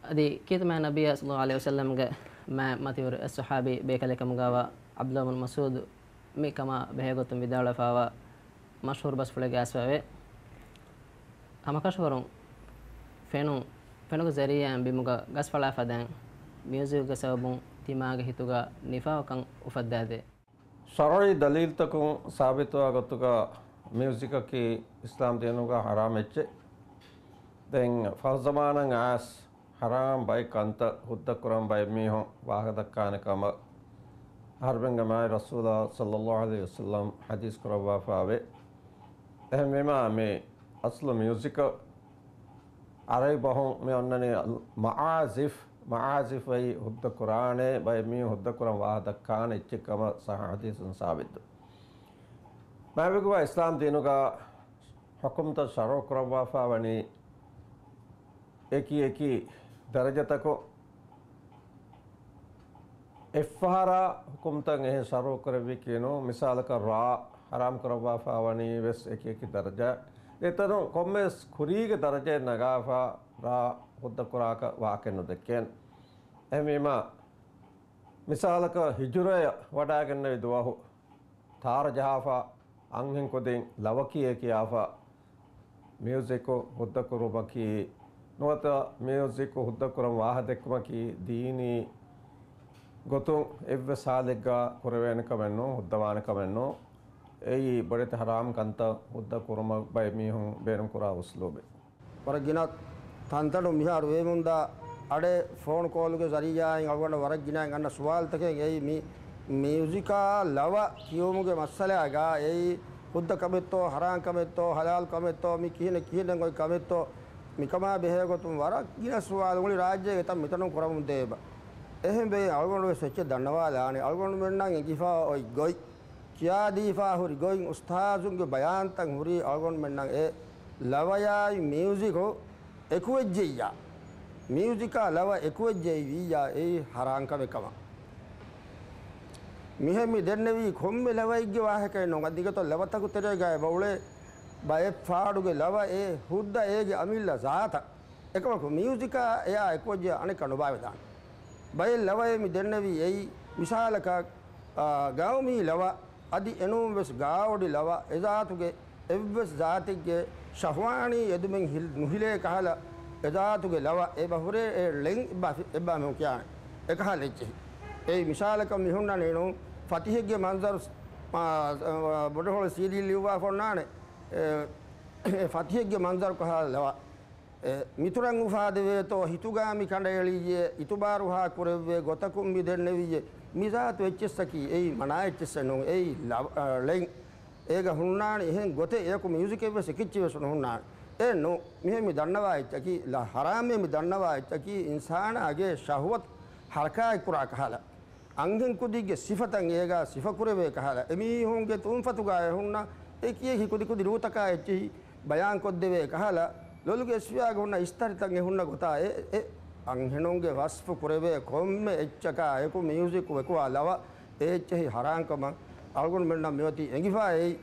އަދި ކީރިތި މާތް ނަބިއްޔާ ޞައްލައްލާހު ޢަލައިހި ވަސައްލަމްގެ މާތް މަތިވެރި އެއް ޞަޙާބީ ބޭކަލެއް ކަމުގައިވާ ޢަބްދުﷲ ބިން މަސްޢޫދު މި ކަމާ ބެހޭގޮތުން ވިދާޅުވެފައިވާ މަޝްހޫރު ބަސްފުޅެއްގައި އައިސްފައިވޭ. ހަމަކަށަވަރުން ފެނުން، ފެނުގެ ޒަރީޢާއިން ބިމުގަ ގަސްފަޅާ ފަދައިން މިއުޒިކުގެ ސަބަބުން ދިމާގެ ހިތުގަ ނިފާގުކަން އުފައްދާދޭ. ޝަރުޢީ ދަލީލްތަކުން ސާބިތުވާ ގޮތުގަ މިއުޒިކަކީ އިސްލާމް ދީނުގަ ޙަރާމް އެއްޗެއް. ދެން ފަހު ޒަމާނަށް އައިސް ޙަރާމް ބައެއް ކަންތައް ހުއްދަ ކުރަން ބައެއް މީހުން ވާހަކަ ދައްކާނެ ކަމަށް އަހަރުމެންގެ މާތް ރަސޫލާ ޞައްލައްލާހު ޢަލައިހި ވަސައްލަމް ޙަދީޘް ކުރައްވާފައިވޭ. އެހެންވީމާ، މި އަސްލު މިއުޒިކަށް ޢަރަބި ބަހުން މި އޮންނަނީ މަޢާޒިފް. މަޢާޒިފް އައީ ހުއްދަ ކުރާނެ، ބައެއް މީހުން ހުއްދަ ކުރަން ވާހަކަ ދައްކާނެ އެއްޗެއް ކަމަށް ޞައްޙަ ޙަދީޘުން ސާބިތު. މާތްވެގެންވާ އިސްލާމް ދީނުގަ ޙުކުމްތައް ޝަރުޢު ކުރައްވާފައި ވަނީ އެކި އެކި ދަރަޖަތަކުން. އެއްފަހަރާ ޙުކުމްތައް އެހެން ޝަރުޢު ކުރެއްވީކީ ނޫން. މިސާލަކަށް ރާ ޙަރާމް ކުރައްވާފައި ވަނީ ވެސް އެކި އެކި ދަރަޖަ. އެތަނުން ކޮންމެވެސް ކުރީގެ ދަރަޖައެއް ނަގާފަ ރާ ހުއްދަ ކުރާކަށް ވާހަކައެއް ނުދެއްކޭނެ. އެހެންވީމާ، މިސާލަކަށް ހިޖުރަޔަށް ވަޑައިގެންނެވި ދުވަހު ތާރަ ޖަހާފަ، އަންހެން ކުދިން ލަވަ ކިޔޭ ކިޔާފަ، މިއުޒިކު ހުއްދަ ކުރުމަކީ، ނުވަތަ މިއުޒިކު ހުއްދަ ކުރަން ވާހަ ދެއްކުމަކީ ދީނީ ގޮތުން އެއްވެސް ހާލެއްގަ ކުރެވޭނެ ކަމެއް ނޫން، ހުއްދަވާނެ ކަމެއް ނޫން. އެއީ ބޮޑެތި ޙަރާމް ކަންތައް ހުއްދަ ކުރުމަށް ބައެއް މީހުން ބޭނުން ކުރާ އުސްލޫބެއް. ވަރަށް ގިނަ ތަންތަނުން މިހާރު ވޭމުންދާ އަޑެއް ފޯނު ކޯލުގެ ޒަރީޢާއިން އަޅުގަނޑަށް ވަރަށް ގިނައިން އަންނަ ސުވާލުތަކެއް އެއީ، މި މިއުޒިކާ ލަވަ ކިޔުމުގެ މައްސަލާގަ އެއީ ހުއްދަ ކަމެއްތޯ، ޙަރާމް ކަމެއްތޯ، ޙަލާލް ކަމެއްތޯ، މި ކިހިނެއް ކިހިނެއް އޮތް ކަމެއްތޯ، މިކަމާ ބެހޭގޮތުން ވަރަށް ގިނަ ސުވާލު މުޅި ރާއްޖޭގެ ތަން މިތަނުން ކުރަމުންދޭ އެބަ. އެހެންވެ އަޅުގަނޑު ވެސް އެއްޗެއް ދަންނަވާލާނެ. އަޅުގަނޑުމެންނަށް އެނގިފަ އޮތް ގޮތް، ކިޔާދީފާ ހުރި ގޮތް، އުސްތާޒުންގެ ބަޔާންތައް ހުރީ އަޅުގަނޑުމެންނަށް އެ ލަވަޔާއި މިއުޒިކު އެކުވެއްޖެއްޔާ، މިއުޒިކާ ލަވަ އެކުވެއްޖެއްވިއްޔާ، އެއީ ޙަރާމް ކަމެއް ކަމަށް. މިހެން މި ދެންނެވީ ކޮންމެ ލަވައެއްގެ ވާހަކައެއް ނޫން. އަދި އިނގޭތޯ ލަވަތަކު ތެރޭގައި އެބަ އުޅޭ ބައެއް ފާޑުގެ ލަވަ އެ ހުއްދަ އޭގެ އަމިއްލަ ޒާތަށް. އެކަމަކު މިއުޒިކާ އެއާ އެކުވެއްޖެ އަނެއްކާ ނުބާވެދާނެ. ބައެއް ލަވައެއް މި ދެންނެވީ އެއީ، މިސާލަކަށް، އާ، ގައުމީ ލަވަ، އަދި އެނޫން ވެސް ގާވޮޑި ލަވަ، އެޒާތުގެ އެއްވެސް ޒާތެއްގެ ޝަހްވާނީ އެދުމެއް ހިލް-، ނުހިލޭ ކަހަލަ، އެޒާތުގެ ލަވަ އެބަ ހުރޭ އެ ޅެން އެއްބާ-، އެއްބާ މީހުން ކިޔާނެ. އެކަހަލަ އެއްޗެހި. އެއީ މިސާލަކަށް މި ހުންނަނީ ނޫން ފަތިހެއްގެ މަންޒަރު، އާ، އާ، ބޮޑުހޮޅު ސީޑީ ލިޔުއްވާފަ އޮންނާނެ. އެ، އެ ފަތިހެއްގެ މަންޒަރު ކަހަލަ ލަވަ. އެ، މިތުރަށް އުފާދެވޭތޯ، ހިތުގާ މި ކަނޑައެޅިއްޔޭ، އިތުބާރު ހާ ކުރެއްވޭ ގޮތަކުން މި ދެންނެވިއްޔޭ. މި ޒާތު އެއްޗިއްސަކީ އެއީ މަނާ އެއްޗިއްސެއް ނޫން. އެއީ ލަ-، އަ، ޅެން. އޭގަ ހުންނާނެ އެހެން ގޮތެއް، އެޔަކު މިއުޒިކެއް ވެސް އެކިއްޗެއް ވެސް ނުހުންނާނެ. އެ ނޫ، މިހެން މި ދަންނަވާ އެއްޗަކީ، ލަ-، ޙަރާމޭ މި ދަންނަވާ އެއްޗަކީ، އިންސާނާގެ ޝަހުވަތު ޙަރަކާތް ކުރާ ކަހަލަ. އަންހެން ކުދިއްގެ ސިފަތައް އޭގާ ސިފަކުރެވޭ ކަހަލަ، އެމީހުންގެ ތުންފަތުގާ އެހުންނަ އެކިއެކި ކުދިކުދި ރޫތަކާ އެއްޗެހި ބަޔާންކޮށްދެވޭ ކަހަލަ، ލޮލުގެ އިސްވިޔާގަ ހުންނަ އިސްތަށިތައް އެހުންނަ ގޮތާ އެ، އެ އަންހެނުންގެ ވަސްފު ކުރެވޭ ކޮންމެ އެއްޗަކާ އެކު މިއުޒިކު އެކުވާ ލަވަ އެ އެއްޗެހި ހަރާންކަމަށް އަޅުގަނޑުމެންނަށް މިއޮތީ އެނގިފާ އެއީ.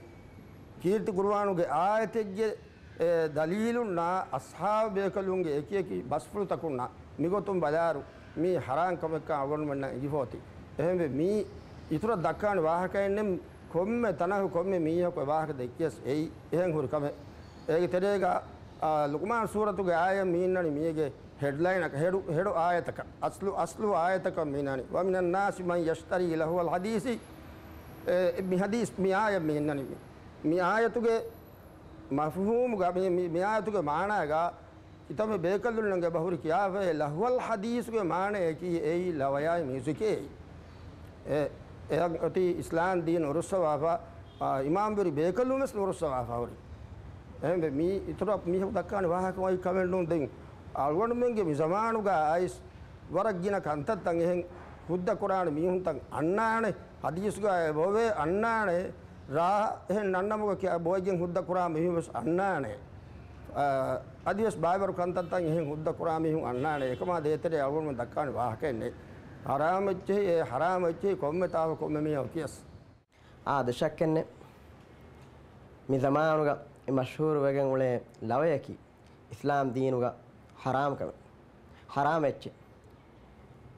ކީރިތި ޤުރުއާނުގެ އާޔަތެއްގެ އެ ދަލީލުންނާ އަޞްޙާބު ބޭކަލުންގެ އެކިއެކި ބަސްފުޅުތަކުންނާ މިގޮތުން ބަލާއިރު، މީ ޙަރާން ކަމެއްކަން އަޅުގަނޑުމެންނަށް އެނގިފޯތި. އެހެންވެ، މީ އިތުރަށް ދައްކާނެ ވާހަކައެއްނެއް. ކޮންމެ ތަނަކު ކޮންމެ މީހަކު އެ ވާހަކަ ދެއްކިޔަސް އެއީ އެހެން ހުރި ކަމެއް. އޭގެ ތެރޭގަ، އާ، ލުޤްމާން ސޫރަތުގެ އާޔަތް މި އިންނަނީ މީގެ ހެޑްލައިނަކަށް، ހެޑު، ހެޑު އާޔަތަކަށް، އަސްލު، އަސްލު އާޔަތަކަށް މި އިންނަނީ. "وَمِنَ النَّاسِ مَنْ يَشْتَرِي لَهْوَ الْحَدِيثِ." އެ، މި ޙަދީޘް، މި އާޔަތް މި އިންނަނީ. މި އާޔަތުގެ މަފްހޫމުގަ މި، މި، މި އާޔަތުގެ މާނާގަ ކިތަންމެ ބޭކަލުންނަށް އެބަހުރި ކިޔާފައި، ލަހްވަލް ޙަދީޘުގެ މާނަޔަކީ އެއީ ލަވަޔާއި މިއުޒިކޭ. އެ، އެއަށް އޮތީ އިސްލާމް ދީން ނުރުއްސަވާފަ، އާ، އިމާމްވެރި ބޭކަލުން ވެސް ނުރުއްސަވާފަ ހުރި. އެހެންވެ، މީ އިތުރަށް މީހަކު ދައްކާނެ ވާހަކަ އޮތް ކަމެއް ނޫން. ދެން އަޅުގަނޑުމެންގެ މި ޒަމާނުގަ އައިސް ވަރަށް ގިނަ ކަންތައްތައް އެހެން ހުއްދަ ކުރާނެ މީހުންތައް އަންނާނެ. ޙަދީޘުގަ އެބޮވޭ އަންނާނެ. ރާ އެހެން ނަންނަމުގަ ކިޔާ ބޮވައިގެން ހުއްދަ ކުރާ މީހުން ވެސް އަންނާނެ. އާ، އަދިވެސް ބައިވަރު ކަންތައްތައް އެހެން ހުއްދަ ކުރާ މީހުން އަންނާނެ. އެކަމާ ދޭތެރޭ އަޅުގަނޑުމެން ދައްކާނެ ވާހަކައެއް ނެތް. ޙަރާމް އެއްޗެހި، އެ ޙަރާމް އެއްޗެހި ކޮންމެ ތާކު ކޮންމެ މީހަކު ކިޔަސް. އާދެ، ޝައްކެއްނެތް. މި ޒަމާނުގަ މި މަޝްހޫރު ވެގެން އުޅޭ ލަވަޔަކީ އިސްލާމް ދީނުގަ ޙަރާމް ކަމެއް. ޙަރާމް އެއްޗެއް.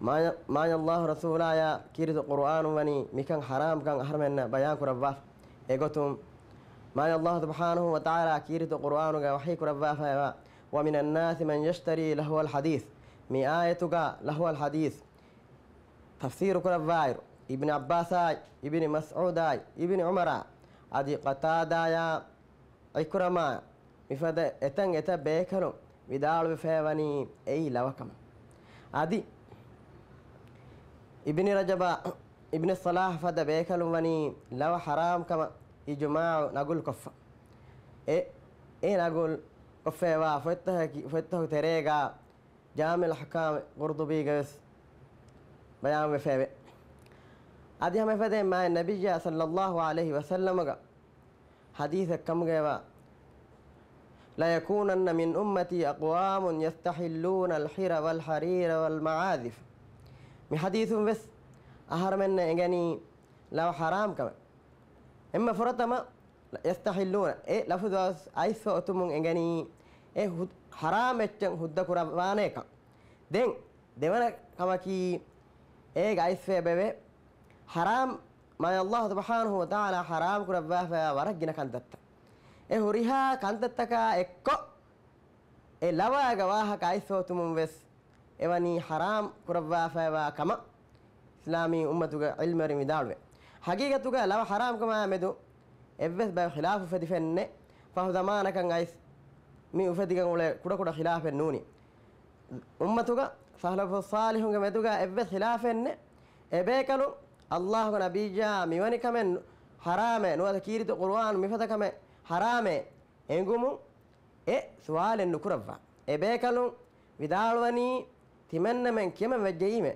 މާތް، މާތް ﷲ ރަސޫލާޔާ ކީރިތި ޤުރުއާނުން ވަނީ މިކަން ޙަރާމްކަން އަހަރުމެންނަށް ބަޔާން ކުރައްވާފަ. އެގޮތުން މާތް ﷲ ސުބްޙާނަހޫ ވަތަޢާލާ ކީރިތި ޤުރުއާނުގަ ވަޙީ ކުރައްވާފައިވާ، "وَمِنَ النَّاسِ مَنْ يَشْتَرِي لَهْوَ الْحَدِيثِ" މި އާޔަތުގަ ލަހްވަލް ޙަދީޘް ތަފްސީރު ކުރައްވާއިރު، އިބްނި ޢައްބާސާއި، އިބްނި މަސްޢޫދާއި، އިބްނި ޢުމަރާ، އަދި ޤަތާދާޔާ، ޢިކްރަމާ، މިފަދަ އެތަން އެތައް ބޭކަލުން ވިދާޅުވެފައިވަނީ އެއީ ލަވަކަމަށް. އަދި އިބްނި ރަޖަބާ، އިބްނި ޞަލާޙް ފަދަ ބޭކަލުން ވަނީ ލަވަ ޙަރާމްކަމަށް އިޖުމާޢު ނަގުލުކޮށްފަ. އެ، އެ ނަގުލު ކޮށްފައިވާ ފޮތްތަކަކި، ފޮތްތަކު ތެރޭގަ ޖާމިޢުލް އަޙްކާމް ޤުރްޠުބީގަވެސް ބަޔާންވެފައެވެ. އަދި ހަމަ އެފަދައިން މާތް ނަބިއްޔާ ޞައްލައްލާހު ޢަލައިހި ވަސައްލަމަގެ ޙަދީޘެއް ކަމުގައިވާ، "لَيَكُونَنَّ مِنْ أُمَّتِي أَقْوَامٌ يَسْتَحِلُّونَ الْحِرَ وَالْحَرِيرَ وَالْمَعَازِفَ." މި ޙަދީޘުން ވެސް އަހަރުމެންނަށް އެނގެނީ ލަވަ ޙަރާމް ކަމެއް. އެންމެ ފުރަތަމަ، "يَسْتَحِلُّونَ" އެ ލަފުޒު އައިސްފަ އޮތުމުން އެނގެނީ އެ ހު-، ޙަރާމް އެއްޗެއް ހުއްދަ ކުރައްވާނޭކަން. ދެން ދެވަނަ ކަމަކީ، އޭގަ އައިސްފައި ބެވޭ ޙަރާމް، މާތް ﷲ ސުބްޙާނަހޫ ވަތަޢާލާ ޙަރާމް ކުރައްވާފައިވާ ވަރަށް ގިނަ ކަންތައްތައް. އެ ހުރިހާ ކަންތައްތަކާ އެއްކޮށް، އެ ލަވައިގެ ވާހަކަ އައިސްފަ އޮތުމުން ވެސް އެވަނީ ޙަރާމް ކުރައްވާފައިވާ ކަމަށް އިސްލާމީ އުއްމަތުގެ ޢިލްމުވެރިން ވިދާޅުވޭ. ޙަޤީޤަތުގަ ލަވަ ޙަރާމްކަމާ މެދު އެއްވެސް ބައެއް ޚިލާފު އުފެދިފައެއްނެއް. ފަހު ޒަމާނަކަށް އައިސް މި އުފެދިގެން އުޅޭ ކުޑަކުޑަ ޚިލާފެއް ނޫނީ. އުއްމަތުގަ ސަލަފުއް ޞާލިޙުންގެ މެދުގަ އެއްވެސް ޚިލާފެއްނެއް. އެބޭކަލުން ﷲގެ ނަބިއްޔާ މިވަނި ކަމެއް ޙަރާމޭ، ނުވަތަ ކީރިތި ޤުރުއާން މިފަދަ ކަމެއް ޙަރާމޭ އެނގުމުން އެ ސުވާލެއް ނުކުރައްވާ. އެބޭކަލުން ވިދާޅުވަނީ، ތިމަންނަމެން ކިޔަމަން ވެއްޖެއީމޭ،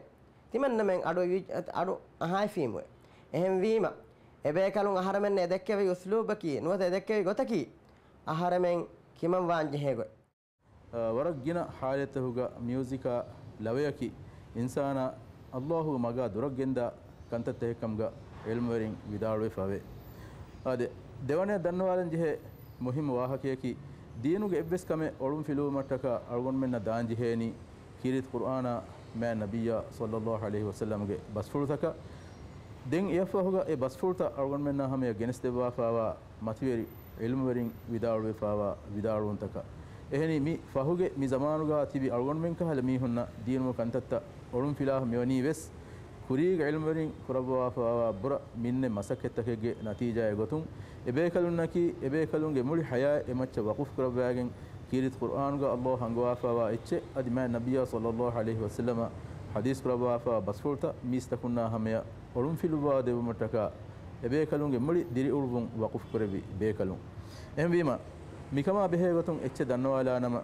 ތިމަންނަމެން އަޑު އިވި-، އަޑު އަހާއިފީމުވެ. އެހެންވީމަ، އެބޭކަލުން އަހަރެމެން އެ ދެއްކެވި އުސްލޫބަކީ ނުވަތަ އެ ދެއްކެވި ގޮތަކީ އަހަރެމެން ކިޔަމަން ވާން ޖެހޭ ގޮތް. އަ، ވަރަށް ގިނަ ޙާލަތްތަކުގަ މިއުޒިކާ ލަވަޔަކީ އިންސާނާ ﷲގެ މަގާ ދުރަށް ގެންދާ ކަންތައްތަކެއްކަމުގަ ޢިލްމުވެރިން ވިދާޅުވެފަވޭ. އާދެ، ދެވަނަޔަށް ދަންނަވާލަން ޖެހޭ މުހިއްމު ވާހަކަޔަކީ، ދީނުގެ އެއްވެސް ކަމެއް އޮޅުންފިލުވުމަށްޓަކާ އަޅުގަނޑުމެންނަށް ދާން ޖެހޭނީ ކީރިތި ޤުރުއާނާ މާތް ނަބިއްޔާ ޞައްލައްލާހު ޢަލައިހި ވަސައްލަމްގެ ބަސްފުޅުތަކަށް. ދެން އެއަށްފަހުގަ އެ ބަސްފުޅުތައް އަޅުގަނޑުމެންނާ ހަމަޔަށް ގެނެސްދެއްވާފައިވާ މަތިވެރި ޢިލްމުވެރިން ވިދާޅުވެފައިވާ ވިދާޅުވުންތަކަށް. އެހެނީ، މި ފަހުގެ މި ޒަމާނުގަ ތިބި އަޅުގަނޑުމެން ކަހަލަ މީހުންނަށް ދީނުގެ ކަންތައްތައް އޮޅުންފިލާފަ މިވަނީ ވެސް، ކުރީގެ ޢިލްމުވެރިން ކުރައްވާފައިވާ ބުރަ މިންނެ މަސައްކަތްތަކެއްގެ ނަތީޖާއެއް ގޮތުން، އެބޭކަލުންނަކީ، އެބޭކަލުންގެ މުޅި ޙަޔާތް އެމައްޗަށް ވަޤުފު ކުރައްވާގެން، ކީރިތި ޤުރުއާނުގަ ﷲ ހަންގަވާފައިވާ އެއްޗެއް، އަދި މާތް ނަބިއްޔާ ޞައްލައްލާހު ޢަލައިހި ވަސައްލަމަ ޙަދީޘް ކުރައްވާފައިވާ ބަސްފުޅުތައް މީސްތަކުންނާ ހަމަޔަށް އޮޅުންފިލުއްވާ ދެއްވުމަށްޓަކާ، އެބޭކަލުންގެ މުޅި ދިރިއުޅުއްވުން ވަޤުފު ކުރެއްވި ބޭކަލުން. އެހެންވީމަ، މިކަމާ ބެހޭގޮތުން އެއްޗެއް ދަންނަވާލާނަމަ،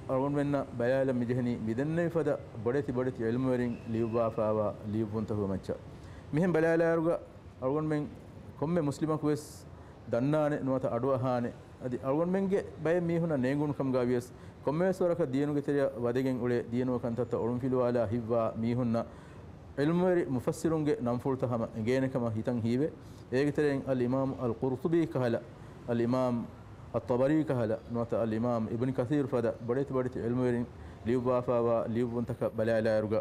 އަޅުގަނޑުމެންނަށް ބަލާލަން މިޖެހެނީ މިދެންނެވި ފަދަ ބޮޑެތި ބޮޑެތި ޢިލްމުވެރިން ލިޔުއްވާފާވާ ލިޔުއްވުންތަކުގެ މައްޗަށް. މިހެން ބަލާލާއިރުގަ އަޅުގަނޑުމެން ކޮންމެ މުސްލިމަކުވެސް ދަންނާނެ ނުވަތަ އަޑުއަހާނެ. އަދި އަޅުގަނޑުމެންގެ ބައެއް މީހުންނަށް ނޭނގުނު ކަމުގަ ވިޔަސް، ކޮންމެވެސް ވަރަކަށް ދީނުގެ ތެރެއަށް ވަދެގެން އުޅޭ ދީނުގެ ކަންތައްތައް އޮޅުންފިލުވާލާ ހިތްވާ މީހުންނަށް ޢިލްމުވެރި މުފައްސިރުންގެ ނަންފުޅުތައް ހަމަ އެނގޭނެ ކަމަށް ހިތަށް ހީވޭ. އޭގެ ތެރެއިން އަލްއިމާމު އަލްޤުރްޠުބީ ކަހަލަ، އަލްއިމާމް އައްޠަބަރީ ކަހަލަ، ނުވަތަ އަލްއިމާމް އިބްނު ކަސީރު ފަދަ ބޮޑެތި ބޮޑެތި ޢިލްމުވެރިން ލިޔުއްވާފާވާ ލިޔުއްވުންތަކަށް ބަލާލާއިރުގަ،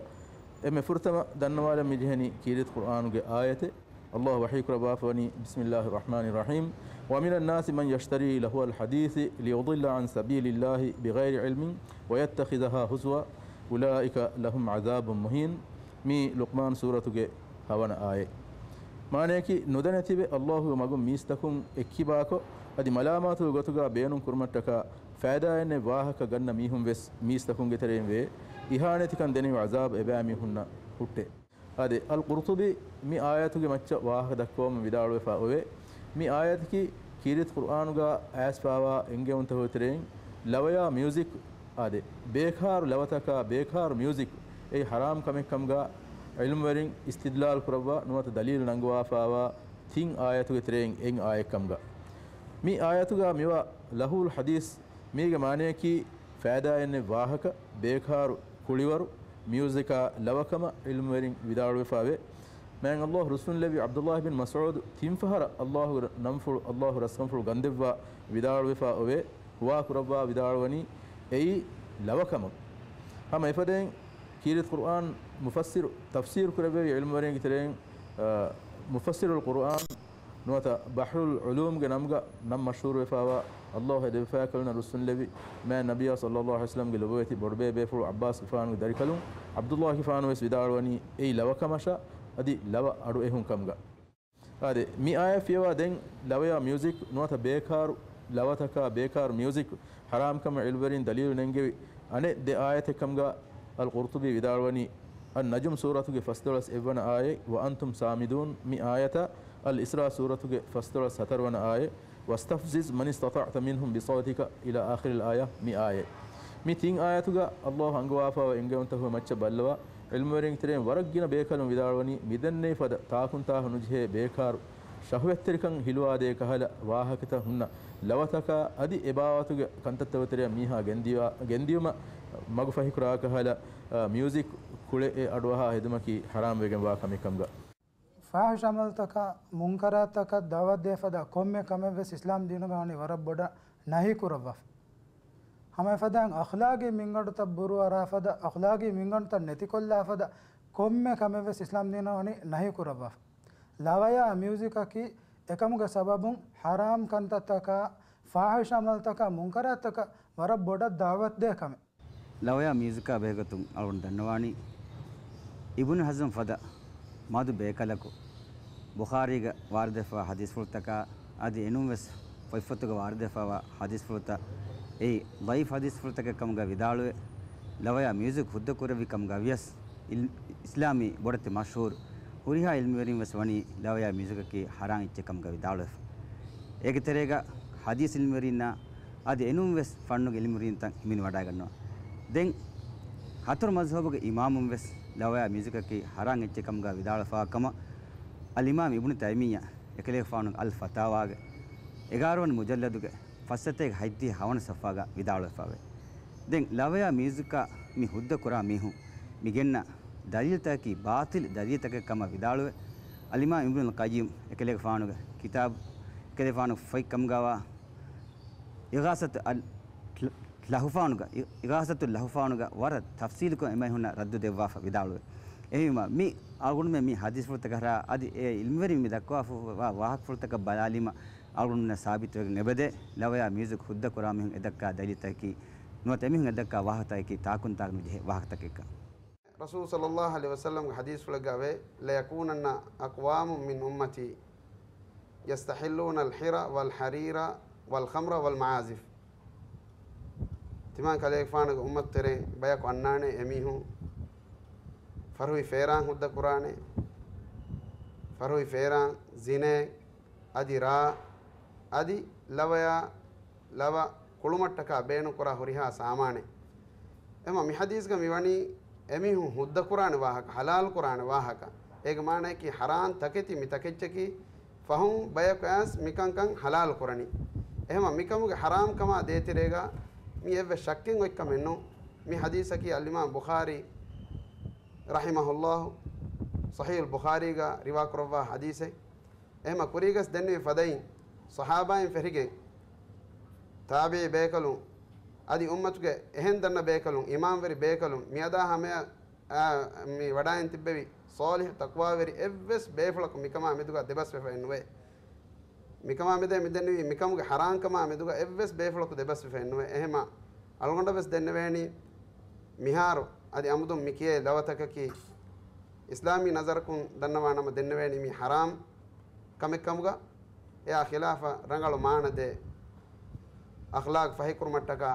އެންމެ ފުރަތަމަ ދަންނަވާލަން މިޖެހެނީ ކީރިތި ޤުރްއާނުގެ އާޔަތެއް. ﷲ ވަޙީކުރައްވާފަވަނީ، بسم الله الرحمن الرحيم، ومن الناس من يشتري لهو الحديث ليضل عن سبيل الله بغير علم ويتخذها هزوا أولئك لهم عذاب مهين. މީ ލުޤްމާން ސޫރަތުގެ ހަވަނަ އާޔަތް. މާނަޔަކީ، ނުދަނެތިބެ ﷲގެ މަގުން މީސްތަކުން އެއްކިބާކޮށް، އަދި މަލާމާތުގެ ގޮތުގަ ބޭނުން ކުރުމަށްޓަކާ ފައިދާއެއްނެތް ވާހަކަ ގަންނަ މީހުން ވެސް މީސްތަކުންގެ ތެރެއިން ވޭ، އިހާނެތިކަން ދެނެވި ޢަޒާބު އެބައިމީހުންނަށް ހުއްޓޭ. އާދެ، އަލް ޤުރްޠުބީ މި އާޔަތުގެ މައްޗަށް ވާހަކަ ދައްކަވަމުން ވިދާޅުވެފަ އޮވޭ. މި އާޔަތަކީ ކީރިތި ޤުރްއާނުގަ އައިސްފާވާ އެންގެވުންތަކުގެ ތެރެއިން ލަވަޔާ މިއުޒިކް، އާދެ، ބޭކާރު ލަވަތަކާ ބޭކާރު މިއުޒިކް އެއީ ޙަރާމް ކަމެއް ކަމުގަ ޢިލްމުވެރިން އިސްތިދްލާލު ކުރައްވާ ނުވަތަ ދަލީލު ނަންގަވާފާވާ ތިން އާޔަތުގެ ތެރެއިން އެއް އާޔަތް ކަމުގަ. މި އާޔަތުގަ މިވާ ލަހުވުލް ޙަދީޘް، މީގެ މާނަޔަކީ ފައިދާއެއްނެތް ވާހަކަ، ބޭކާރު ކުޅިވަރު، މިއުޒިކާ ލަވަ ކަމަށް ޢިލްމުވެރިން ވިދާޅުވެފަ އޮވޭ. މާތް ﷲ ރުއްސުންލެއްވި ޢަބްދުﷲ ބިން މަސްޢޫދު ތިން ފަހަރަށް ﷲގެ ނަންފުޅު، ﷲ ރަސްކަންފުޅު ގަންދެއްވާ ވިދާޅުވެފަ އޮވޭ. ހުވާ ކުރައްވާ ވިދާޅުވަނީ އެއީ ލަވަ ކަމަށް. ހަމަ އެފަދައިން ކީރިތި ޤުރްއާން މުފައްސިރު ތަފްސީރު ކުރެއްވެވި ޢިލްމުވެރިންގެ ތެރެއިން، އަ، މުފައްސިރުލް ޤުރްއާން ނުވަތަ ބަޙްރުލް ޢުލޫމްގެ ނަމުގަ ނަން މަޝްހޫރުވެފައިވާ ﷲ އެދެބަފައިކަލުންނަށް ރުއްސުންލެވި މާތް ނަބިއްޔާ ޞައްލަﷲ ޢަލައިހި ވަސައްލަމްގެ ލޮބުވެތި ބޮޑުބޭބޭފުޅު ޢައްބާސްގެފާނުގެ ދަރިކަލުން ޢަބްދުﷲގެފާނު ވެސް ވިދާޅުވަނީ އެއީ ލަވަ ކަމަށާ އަދި ލަވަ އަޑުއެހުން ކަމުގަ. އާދެ، މި އާޔަތް ފިޔަވާ ދެން ލަވަޔާ މިއުޒިކް ނުވަތަ ބޭކާރު ލަވަތަކާ ބޭކާރު މިއުޒިކް ޙަރާމް ކަމަށް ޢިލްމުވެރިން ދަލީލު ނެންގެވި އަނެއް ދެ އާޔަތެއް ކަމުގަ އަލް ޤުރްޠުބީ ވިދާޅުވަނީ، އައްނަޖުމް ސޫރަތުގެ ފަސްދޮޅަސް އެއްވަނަ އާޔަތް، وأنتم سامدون މި އާޔަތާ، އަލް އިސްރާ ސޫރަތުގެ ފަސްދޮޅަސް ހަތަރުވަނަ އާޔަތް، واستفزز من استطعت منهم بصوتك إلى آخر الآية މި އާޔަތް. މި ތިން އާޔަތުގަ ﷲ އަންގަވާފައިވާ އެންގެވުންތަކުގެ މައްޗަށް ބައްލަވާ، ޢިލްމުވެރިންގެ ތެރެއިން ވަރަށް ގިނަ ބޭކަލުން ވިދާޅުވަނީ، މިދެންނެވި ފަދަ ތާކުންތާކު ނުޖެހޭ ބޭކާރު ޝަހުވަތްތެރިކަން ހިލުވާދޭ ކަހަލަ ވާހަކަތައް ހުންނަ ލަވަތަކާ އަދި އެ ބާވަތުގެ ކަންތައްތަކުގެ ތެރެއަށް މީހާ ގެންދިޔާ، ގެންދިޔުމަށް މަގުފަހިކުރާ ކަހަލަ، އަ، މިއުޒިކް ކުޅެއެއް އަޑުއަހާ ހެދުމަކީ ޙަރާމްވެގެންވާ ކަމެއް ކަމުގަ. ފާޙިޝް ޢަމަލުތަކަށް، މުންކަރާތްތަކަށް ދަޢުވަތް ދޭ ފަދަ ކޮންމެ ކަމެއް ވެސް އިސްލާމް ދީނުގަ ވަނީ ވަރަށް ބޮޑަށް ނަހީ ކުރައްވާފަ. ހަމަ އެފަދައިން އަޚްލާގީ މިންގަނޑުތައް ބުރޫއަރާ ފަދަ، އަޚްލާގީ މިންގަނޑުތައް ނެތިކޮށްލާ ފަދަ ކޮންމެ ކަމެއް ވެސް އިސްލާމް ދީނުގަ ވަނީ ނަހީ ކުރައްވާފަ. ލަވަޔާ މިއުޒިކަކީ އެކަމުގެ ސަބަބުން ޙަރާމް ކަންތައްތަކާ، ފާޙިޝް ޢަމަލުތަކާ، މުންކަރާތްތަކަށް ވަރަށް ބޮޑަށް ދަޢުވަތް ދޭ ކަމެއް. ލަވަޔާ މިއުޒިކާ ބެހޭގޮތުން އަޅުގަނޑު ދަންނަވާނީ، އިބްނު ޙަޒްމް ފަދަ މަދު ބޭކަލަކު ބުޚާރީގަ ވާރިދުވެފައިވާ ޙަދީޘްފުޅުތަކާ އަދި އެނޫންވެސް ފޮތްފޮތުގަ ވާރިދުވެފައިވާ ޙަދީޘްފުޅުތައް އެއީ ޟަޢީފް ޙަދީޘްފުޅުތަކެއް ކަމުގަ ވިދާޅުވެ، ލަވަޔާ މިއުޒިކް ހުއްދަ ކުރެއްވި ކަމުގަ ވިޔަސް، އިލް-، އިސްލާމީ ބޮޑެތި މަޝްހޫރު ހުރިހާ ޢިލްމުވެރިން ވެސް ވަނީ ލަވަޔާ މިއުޒިކަކީ ޙަރާމް އެއްޗެއް ކަމުގަ ވިދާޅުވެފަ. އޭގެ ތެރޭގަ ޙަދީޘް ޢިލްމުވެރިންނާ އަދި އެނޫން ވެސް ފަންނުގެ ޢިލްމުވެރިންތައް ހިމެނިވަޑައިގަންނަވާ. ދެން ހަތަރު މަޒްހަބުގެ އިމާމުން ވެސް ލަވަޔާ މިއުޒިކަކީ ޙަރާމް އެއްޗެއް ކަމުގަ ވިދާޅުވެފައިވާ ކަމަށް އަލްއިމާމް އިބްނު ތައިމިއްޔާ އެކަލޭގެފާނުގެ އަލް ފަތާވާގެ އެގާރަ ވަނަ މުޖައްލަދުގެ ފަސްސަތޭކަ ހަތްދިހަ ހަވަނަ ޞަފްޙާގަ ވިދާޅުވެފައިވޭ. ދެން ލަވަޔާ މިއުޒިކާ މި ހުއްދަ ކުރާ މީހުން މި ގެންނަ ދަލީލުތަކަކީ ބާޠިލް ދަލީލުތަކެއް ކަމަށް ވިދާޅުވެ، އަލްއިމާމް އިބްނުލް ޤައްޔިމް އެކަލޭގެފާނުގެ ކިތާބު، އެކަލޭގެފާނުގެ ފޮތް ކަމުގަވާ އިޣާސަތު އަލް ލަހުފާނުގަ، އި-، އިޣާސަތު ލަހުފާނުގަ ވަރަށް ތަފްޞީލުކޮށް އެމީހުންނަށް ރައްދު ދެއްވާފަ ވިދާޅުވެ. އެހެންވީމަ، މި އަޅުގަނޑުމެން މި ޙަދީޘްފުޅުތަކަށް އަދި އެ ޢިލްމުވެރިން މި ދައްކަވާފައިވާ ވާހަކަފުޅުތަކަށް ބަލާލީމަ، އަޅުގަނޑުމެންނަށް ސާބިތުވެގެން އެބަދޭ، ލަވަޔާ މިއުޒިކް ހުއްދަ ކުރާ މީހުން އެދައްކާ ދަލީލުތަކަކީ، ނުވަތަ އެމީހުން އެދައްކާ ވާހަކަތަކަކީ ތާކުންތާކު ނުޖެހޭ ވާހަކަތަކެއްކަން. ރަސޫލު ޞައްލަﷲ ޢަލައިހި ވަސައްލަމްގެ ޙަދީޘްފުޅެއްގަ އެވޭ، ليكونن أقوام من أمتي يستحلون الحر والحرير والخمر والمعازف. ތިމާން ކަލޭގެފާނުގެ އުއްމަތު ތެރެއިން ބަޔަކު އަންނާނެ އެމީހުން ފަރުހި ފޭރާން ހުއްދަ ކުރާނެ، ފަރުހި ފޭރާން، ޒިނޭ، އަދި ރާ، އަދި ލަވަޔާ، ލަވަ ކުޅުމަށްޓަކާ ބޭނުންކުރާ ހުރިހާ ސާމާނެއް. އެމަ މި ޙަދީޘްގަ މިވަނީ އެމީހުން ހުއްދަކުރާނެ ވާހަކަ، ޙަލާލު ކުރާނެ ވާހަކަ. އޭގެ މާނައަކީ ޙަރާމް ތަކެތި މި ތަކެއްޗަކީ ފަހުން ބަޔަކު އައިސް މިކަންކަން ޙަލާލު ކުރަނީ. އެހެމަ މިކަމުގެ ޙަރާމްކަމާ ދޭތެރޭގަ މި އެއްވެސް ޝައްކެއް އޮތްކަމެއް ނޫން. މި ޙަދީޘަކީ އަލްއިމާމް ބުޚާރީ ރަޙިމަހުﷲ ޞަޙީޙުލް ބުޚާރީގަ ރިވާކުރައްވާ ޙަދީޘެއް. އެހެމަ ކުރީގަސް ދެންނެވި ފަދައިން ޞަޙާބާއިން ފެށިގެން ތާބިޢީ ބޭކަލުން އަދި އުއްމަތުގެ އެހެން ދަންނަ ބޭކަލުން، އިމާމްވެރި ބޭކަލުން، މިއަދާ ހަމަޔަށް އާ، މި ވަޑާއިން ތިއްބެވި ޞާލިޙު ތަޤްވާވެރި އެއްވެސް ބޭފުޅަކު މިކަމާ މެދުގަ ދެބަސްވެފައެއް ނުވޭ. މިކަމާ މެދޭ މިދެންނެވީ މިކަމުގެ ޙަރާމްކަމާ މެދުގަ އެއްވެސް ބޭފުޅަކު ދެބަސްވެފައެއް ނުވޭ. އެހެމަ އަޅުގަނޑަށް ވެސް ދެންނެވޭނީ މިހާރު އަދި އަމުދުން މި ކިޔޭ ލަވަތަކަކީ އިސްލާމީ ނަޒަރަކުން ދަންނަވާ ނަމަ ދެންނެވޭނީ މީ ޙަރާމް ކަމެއް ކަމުގަ، އެއާ ޚިލާފަށް ރަނގަޅު މާނަ ދޭ އަޚްލާޤް ފަހިކުރުމަށްޓަކާ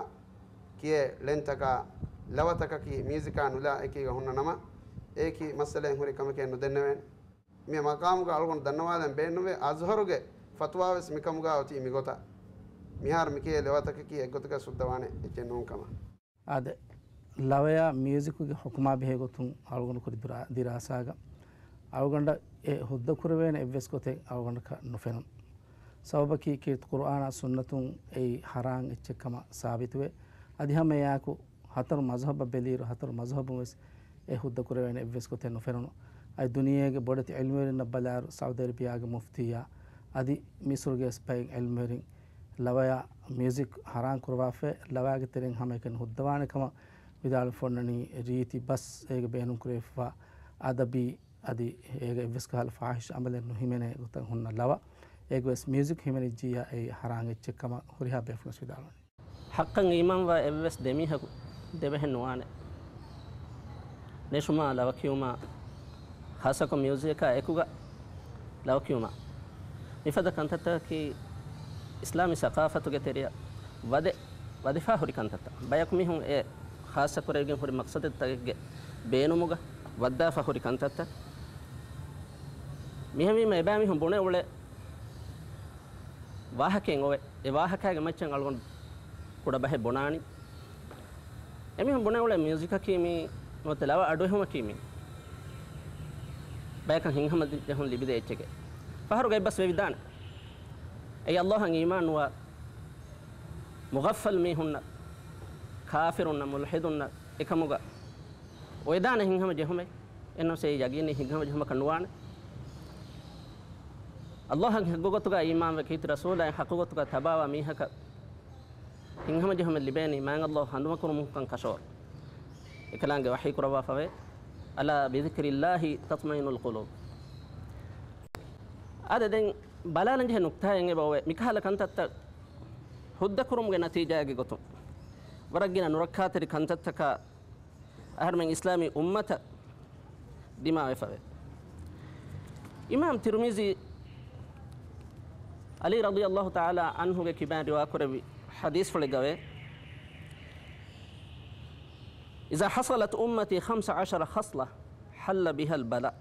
ކިޔޭ ޅެންތަކާ ލަވަތަކަކީ މިއުޒިކާ ނުލާ އެކީގަ ހުންނަ ނަމަ، އެއަކީ މައްސަލައެއް ހުރި ކަމެކޭ ނުދެންނެވޭނެ. މި މަޤާމުގަ އަޅުގަނޑު ދަންނަވާލަން ބޭނުންވޭ، އަޒްހަރުގެ ފަތުވާވެސް މިކަމުގަ އޮތީ މިގޮތަށް. މިހާރު މިކިޔޭ ލަވަތަކަކީ އެއްގޮތަކަށް ސުއްދަވާނެ އެއްޗެއް ނޫން ކަމަށް. އާދެ، ލަވަޔާ މިއުޒިކުގެ ޙުކުމާ ބެހޭ ގޮތުން އަޅުގަނޑު ކުރި ދުރާ-، ދިރާސާގަ އަޅުގަނޑަށް އެ ހުއްދަ ކުރެވޭނެ އެއްވެސް ގޮތެއް އަޅުގަނޑަކަށް ނުފެނުނު. ސަބަބަކީ ކީރިތި ޤުރުއާނާ ސުންނަތުން އެއީ ޙަރާން އެއްޗެއް ކަމަށް ސާބިތުވޭ. އަދި ހަމަ އެއާއެކު ހަތަރު މަޒްހަބަށް ބެލިއިރު ހަތަރު މަޒްހަބުން ވެސް އެ ހުއްދަ ކުރެވޭނެ އެއްވެސް ގޮތެއް ނުފެނުނު. އަދި ދުނިޔޭގެ ބޮޑެތި ޢިލްމުވެރިންނަށް ބަލާއިރު ސައުދި އަރަބިޔާގެ މުފްތީއާ އަދި މިސުރުގެ ވެސް ބައެއް ޢިލްމުވެރިން ލަވަޔާ މިއުޒިކް ޙަރާން ކުރަވާފައި، ލަވަޔާގެ ތެރެއިން ހަމައެކަނި ހުއްދަވާނެ ކަމަށް ވިދާޅުވެފަ އޮންނަނީ ރީތި ބަސް އޭގެ ބޭނުން ކުރެވިފަ އަދަބީ އަދި އޭގެ އެއްވެސް ކަހަލަ ފާޙިޝް ޢަމަލެއް ނުހިމެނޭ ގޮތަށް ހުންނަ ލަވަ. އޭގެ ވެސް މިއުޒިކް ހިމެނިއްޖިއްޔާ އެއީ ޙަރާން އެއްޗެއް ކަމަށް ހުރިހާ ބޭފުޅުން ވިދާޅުވަނީ. ޙައްޤަށް އީމާންވާ އެއްވެސް ދެމީހަކު ދެބަހެއް ނުވާނެ. ނެށުމާ ލަވަކިޔުމާ، ޚާއްޞަކޮށް މިއުޒިކާ އެކުގަ ލަވަކިޔުމާ، މިފަދަ ކަންތައްތަކަކީ އިސްލާމީ ސަޤާފަތުގެ ތެރެއަށް ވަދެ، ވަދެފާ ހުރި ކަންތައްތައް. ބަޔަކު މީހުން އެ ޚާއްޞަ ކުރެވިގެން ހުރި މަޤްޞަދުތަކެއްގެ ބޭނުމުގަ ވައްދާފަ ހުރި ކަންތައްތައް. މިހެންވީމަ އެބައިމީހުން ބުނެ އުޅޭ ވާހަކައެއް އޮވެ. އެ ވާހަކާގެ މައްޗަށް އަޅުގަނޑު ކުޑަ ބަހެއް ބުނާނީ. އެމީހުން ބުނެ އުޅޭ މިއުޒިކަކީ މީ ނުވަތަ ލަވަ އަޑުއެހުމަކީ މީ ބަޔަކަށް ހިތްހަމަޖެހުން ލިބިދޭ އެއްޗެކޭ. ފަހަރުގަ އެއްބަސް ވެވިދާނެ. އެއީ އައްލާހަށް އީމާން ނުވާ މުޣައްފަލް މީހުންނަށް، ކާފިރުންނަށް، މުލްޙިދުންނަށް އެކަމުގަ އޮވެދާނެ ހިތްހަމަޖެހުމެއް. އެންނަމަސް އެއީ ޔަގީނީ ހިތްހަމަޖެހުމަކަށް ނުވާނެ. އައްލާހަށް ހައްގުގޮތުގަ އީމާންވެ ކީރިތި ރަސޫލާއިން ހައްގުގޮތުގަ ތަބާވާ މީހަކަށް ހިތްހަމަޖެހުމެއް ލިބޭނީ މާތް އައްލާހު ހަނދުމަކުރުމުންކަން ކަށަވަރު. އެކަލާނގެ ވަޙީ ކުރައްވާފަވޭ، ألا بذكر الله تطمئن القلوب. އާދެ، ދެން ބަލާލަންޖެހޭ ނުކްތާއެއް އެބައޮވޭ. މިކަހަލަ ކަންތައްތައް ހުއްދަކުރުމުގެ ނަތީޖާއެއްގެ ގޮތުން ވަރަށް ގިނަ ނުރައްކާތެރި ކަންތައްތަކާ އަހަރުމެން އިސްލާމީ އުއްމަތަށް ދިމާވެފަވޭ. އިމާމް ތިރުމިޒީ ޢަލީ ރަޟިޔަﷲ ތަޢާލާ ޢަންހުގެ ކިބައިން ރިވާކުރެއްވި ޙަދީޘްފުޅެއްގަވޭ، إذا حصلت أمتي خمس عشر خصلة حل بها البلاء.